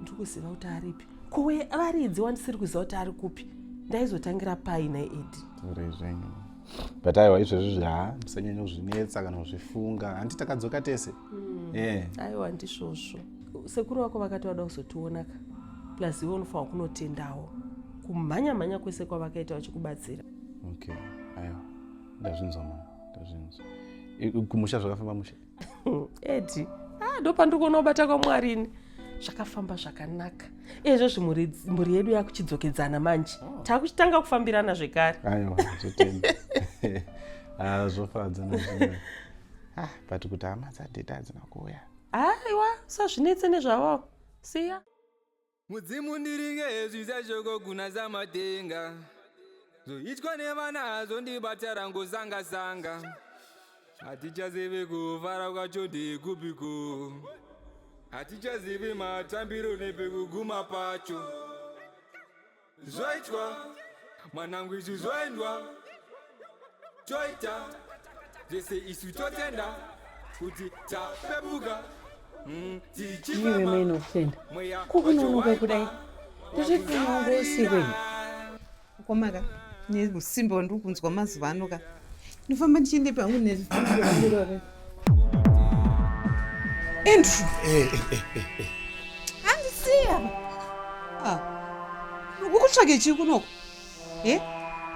ndiri kuziva kuti aripi, kuwe varidzi wandisiri kuziva kuti ari kupi, ndaizotangira pai naEdi? Taurai zvenyu, but aiwa, izvezvi ha, musanyanya kuzvinetsa kana kuzvifunga. Handi takadzoka tese? Eh. Aiwa, ndizvozvo. Sekuru vako vakati vada kuzotiona ka, plus iwe unofanwa kunotendawo kumhanya mhanya kwese kwavakaita vachikubatsira. Okay, aiwa, ndazvinzwa mama, ndazvinzwa. Kumusha zvakafamba mushe? Edi, ah, ndo pandiri kuona kubata kwaMwari ini. Zvakafamba zvakanaka. Izvozvi mhuri yedu yakuchidzokedzana manje, takuchitanga kufambirana zvekare. Aiwa, zvotenda. Ah, zvofadza nazvino. Ah, but kuti hama dzadhedha hadzina kuuya? Aiwa, usazvinetse nezvavo, siya. Mudzimu ndiringe zvisashoko kuna samatenga, zvoitwa nevana zvondibata rangosanga-sanga, hatichazivi kufara kwacho ndekupiko, hatichazivi matambiro nepekuguma pacho. Zvoitwa mwanangu, izvi zvoendwa, toita zvese isu, totenda kuti tapepuka. Iwe Tichifema Mai Nokutenda, mweya kukunonoka wacho. kudai. Ndozvekuusiku ini. Komaka nesimba wandiri kunzwa mazuva ano ka ndofamba ndichiende pangu ne Andrew. Eh, eh, eh, eh, eh. Handisiya. Ah. Ukutsvage chii kunoko? Eh?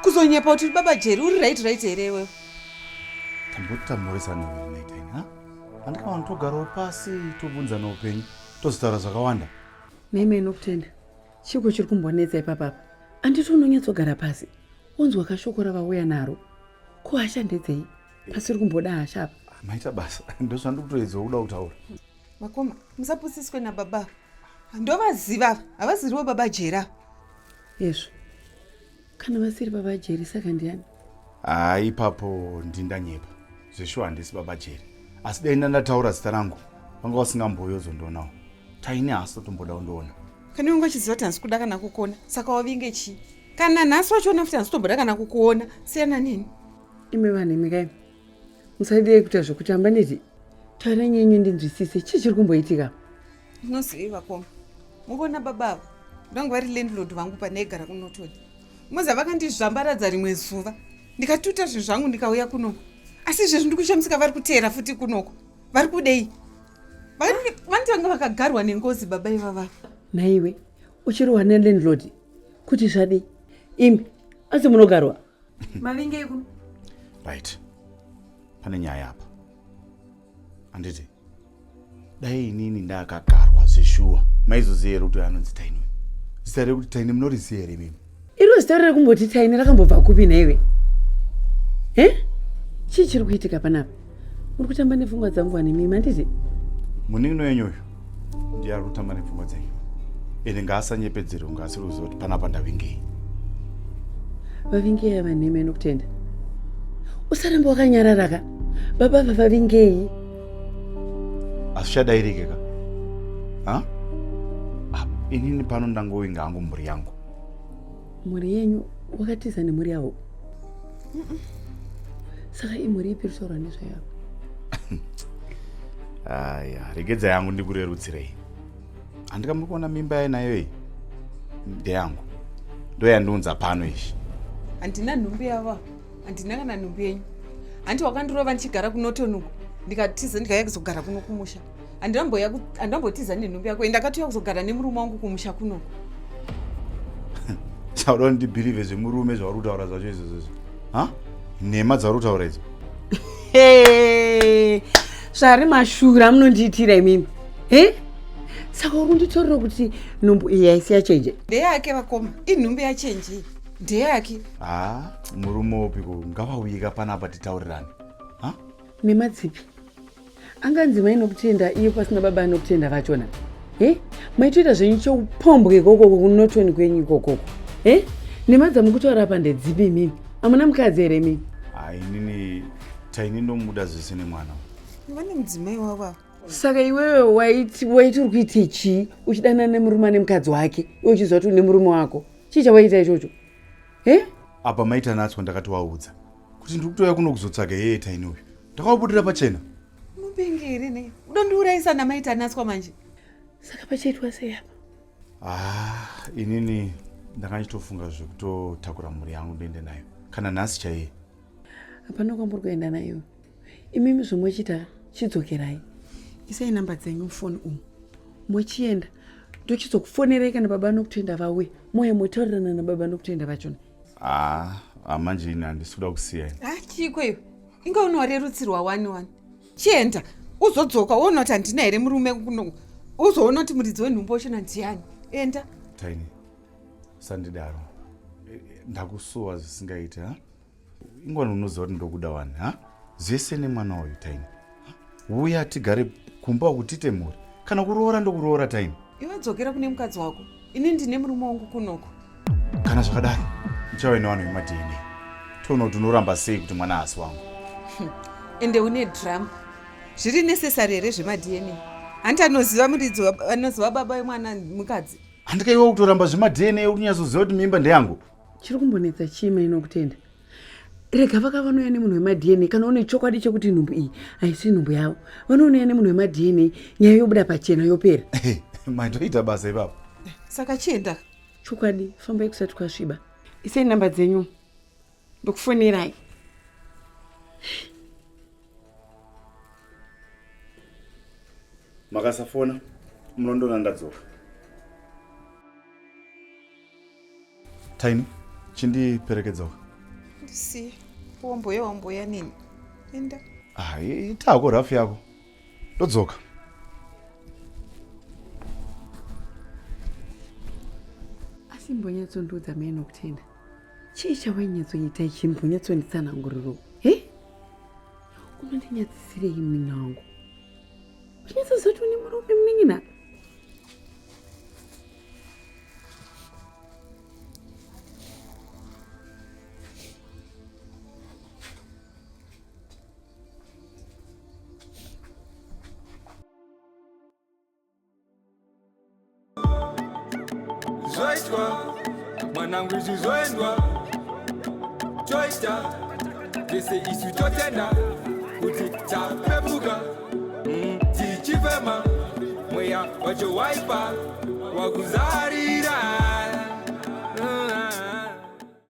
Kuzonyepa kuti baba Jerry uri right right here iwewe? Tambotamhoresana here naitaini ha? Handika vanhu togarawo pasi tobvunzana upenyu tozotaura zvakawanda. Meme inokutenda. Chiko chiri kumbonetsa ipapapa? Anditi unonyatsogara pasi wonzwa kashoko ravauya naro. Ko hasha ndedzei? Pasiri kumboda hasha apa. Maita basa ndozvandiri kutoedzawo kuda kutaura. Vakoma, musapusiswe nababa. Ndovaziva ava, havaziriwo baba Jerry ava. Hezvo. Kana vasiri baba Jerry saka ndiani? Haa ipapo ndindanyepa. Zveshuwa handisi baba Jerry. Asi dai ndandataura zita rangu vanga vasingambouyi ozondionawo. Taini haasi kutomboda kundiona. Kana iwe uchiziva kuti handisi kuda kana kukuona, saka wavinge chii? Kana nhasi wachiona futi handisi kutomboda kana kukuona, siyana neni. Imi vanhu imi kai. Musadire kuita zvekutamba nditi. Taura nyenyu ndinzwisise chii chiri kumboitika? Unozivei vakoma? Mukuona baba ava ndanga vari landlord vangu pandaigara kuNorton. Moza vakandizvambaradza rimwe zuva ndikatuta zvinhu zvangu ndikauya kunoko. Asi izvezvi ndiri kushamisika vari kuteera futi kunoko. Vari kudei? Vanoti vanga vakagarwa nengozi baba ivava. Nhaiwe uchirohwa nelandlord kuti zvadii? Imi asi munogarwa? Mavingei kuno? Right. Pane nyaya apa. Handiti dai inini ndakagarwa zveshuwa maizoziva here kuti anonzi Taini uyu? Zita rekuti Taini munoriziva here imimi? Iro zita rekumboti Taini rakambobva kupi nhaiwe? He? Chii chiri kuitika panapa? Muri kutamba nepfungwa dzangu wani mimi handiti? Munin'ina wenyu uyu ndiye ari kutamba nepfungwa dzenyu. Ende ngaasanyepedzere kunge asiri kuziva kuti panapa ndavingei. Vavingei ava nhema inokutenda. Usaramba wakanyarara ka. Baba ava vavingei. Hazvichadairike ka? Ha? Ah, inini pano ndangovinga hangu mhuri yangu. Mhuri yenyu wakatiza nemhuri yavo? Saka imhuri ipi iri nezvayo apa? Aya, regedza yangu ndikurerutsirei. Handika muri kuona mimba yainayo iyi? Ndeyangu. Ndoyandiunza pano izvi. Handina nhumbi yavo. Handina kana nhumbi yenyu. Hanti wakandirova ndichigara kuNorton uko. Ndikatiza ndikauya kuzogara kuno kumusha. Handambotiza nenhumbi yako. Ndakatouya kuzogara nemurume wangu kumusha kunoko. Sauda kuti ndibhilivhe zvemurume zvauri kutaura zvacho izvozvo. Ha? Nhema dzauri kutaura idzo. Zvari mashura amunondiitira imimi. He? Saka uri kunditorera kuti nhumbu iyi haisi yachenje? Ndeyake vakoma. Inhumbu yachenje. Ndeyake. Ha, murume upiko ngavauyika panapa titaurirane. Ha? Nemadzipi? Anganzi mai Nokutenda iye pasina baba Nokutenda vachona. He? Maitoita zvenyu cheupombwe ikokoko kuNorton kwenyu ikokoko. He? Nhema dzamukutaura apa ndedzipi imimi? Hamuna mukadzi here imimi? Ha, inini Taini ndomuda zvese nemwana. Vane mudzimai wavo ava. Saka iwewe waiti waiti uri kuite chii uchidanana nemurume ane mukadzi wake iwe uchiziva kuti une murume wako? Chii chawaita ichocho? He? Apa mai Tanatswa ndakatovaudza kuti ndiri kutouya kuno kuzotsvaga yeye Taini uyu. Ndakavabudira pachena. Unopenga here nei? Udondiurayisa namai Tanatswa manje. Saka pachaitwa sei apa? Ah, inini ndanga ndichitofunga zvekutotakura mhuri yangu ndoende nayo kana nhasi chaiye. Hapana kwamuri kuenda nayo. Imimi zvomochita chidzokerai. Isai namba dzenyu mufoni umu. Mochienda. Ndochizokufonerai kana baba Nokutenda vauya. Moya motaurirana nababa Nokutenda vachona. Ah, ah manje ini handisi kuda kusiya ini. Ah, chiiko iwe? Inga unorerutsirwa wani wani. Chienda uzodzoka woona kuti handina here murume kuno. Uzoona kuti muridzi wenhumbu wachona ndiani. Enda. Taini, usandidaro. Ndakusuwa zvisingaiti ha? Ingwani unoziva kuti ndokuda wani ha? Zvese nemwana uyu Taini. Uya tigare kumba uku tiite mhuri. Kana kuroora ndokuroora Taini. Iwe dzokera kune mukadzi wako. Ini ndine murume wangu kunoko. Kana zvakadaro ndichauya nevanhu vemaDNA. Toona kuti unoramba sei kuti mwana haasi wangu. Ende une drama. Zviri necessary here zvemaDNA? Hanti anoziva muridzi anoziva baba vemwana mukadzi. Handikaiwa kutoramba zvemaDNA uri kunyatsoziva kuti mimba ndeyangu. Chiri kumbonetsa chii mai Nokutenda? Rega vaka vanouya nemunhu wemaDNA kana une chokwadi chekuti nhumbu iyi haisi nhumbu yavo. Vanouya nemunhu wemaDNA nyaya yobuda pachena yopera. Maitoita basa ipapo. Saka chienda. Chokwadi, fambai kusati kwasviba. Isai namba dzenyu. Ndokufonerai. Makasafona munondoona ndadzoka. Tiny, chindiperekedzawo. Ndisiye. Wamboya wamboya nini? Enda. Ah, ita hako rafu yako. Ndodzoka. Asi mbonyatsondiudza mai Nokutenda. Chii chawainyatsoita ichi mbonyatsonditsananguriro? He? Unondinyadzisirei munin'ina wangu? Uchinyatsoziva kuti une murume munin'ina? Zvoitwa mwanangu, izvi zvoendwa, toita zvese isu totenda kuti tapepuka. Tichifema mweya wacho waipa wakuzarira.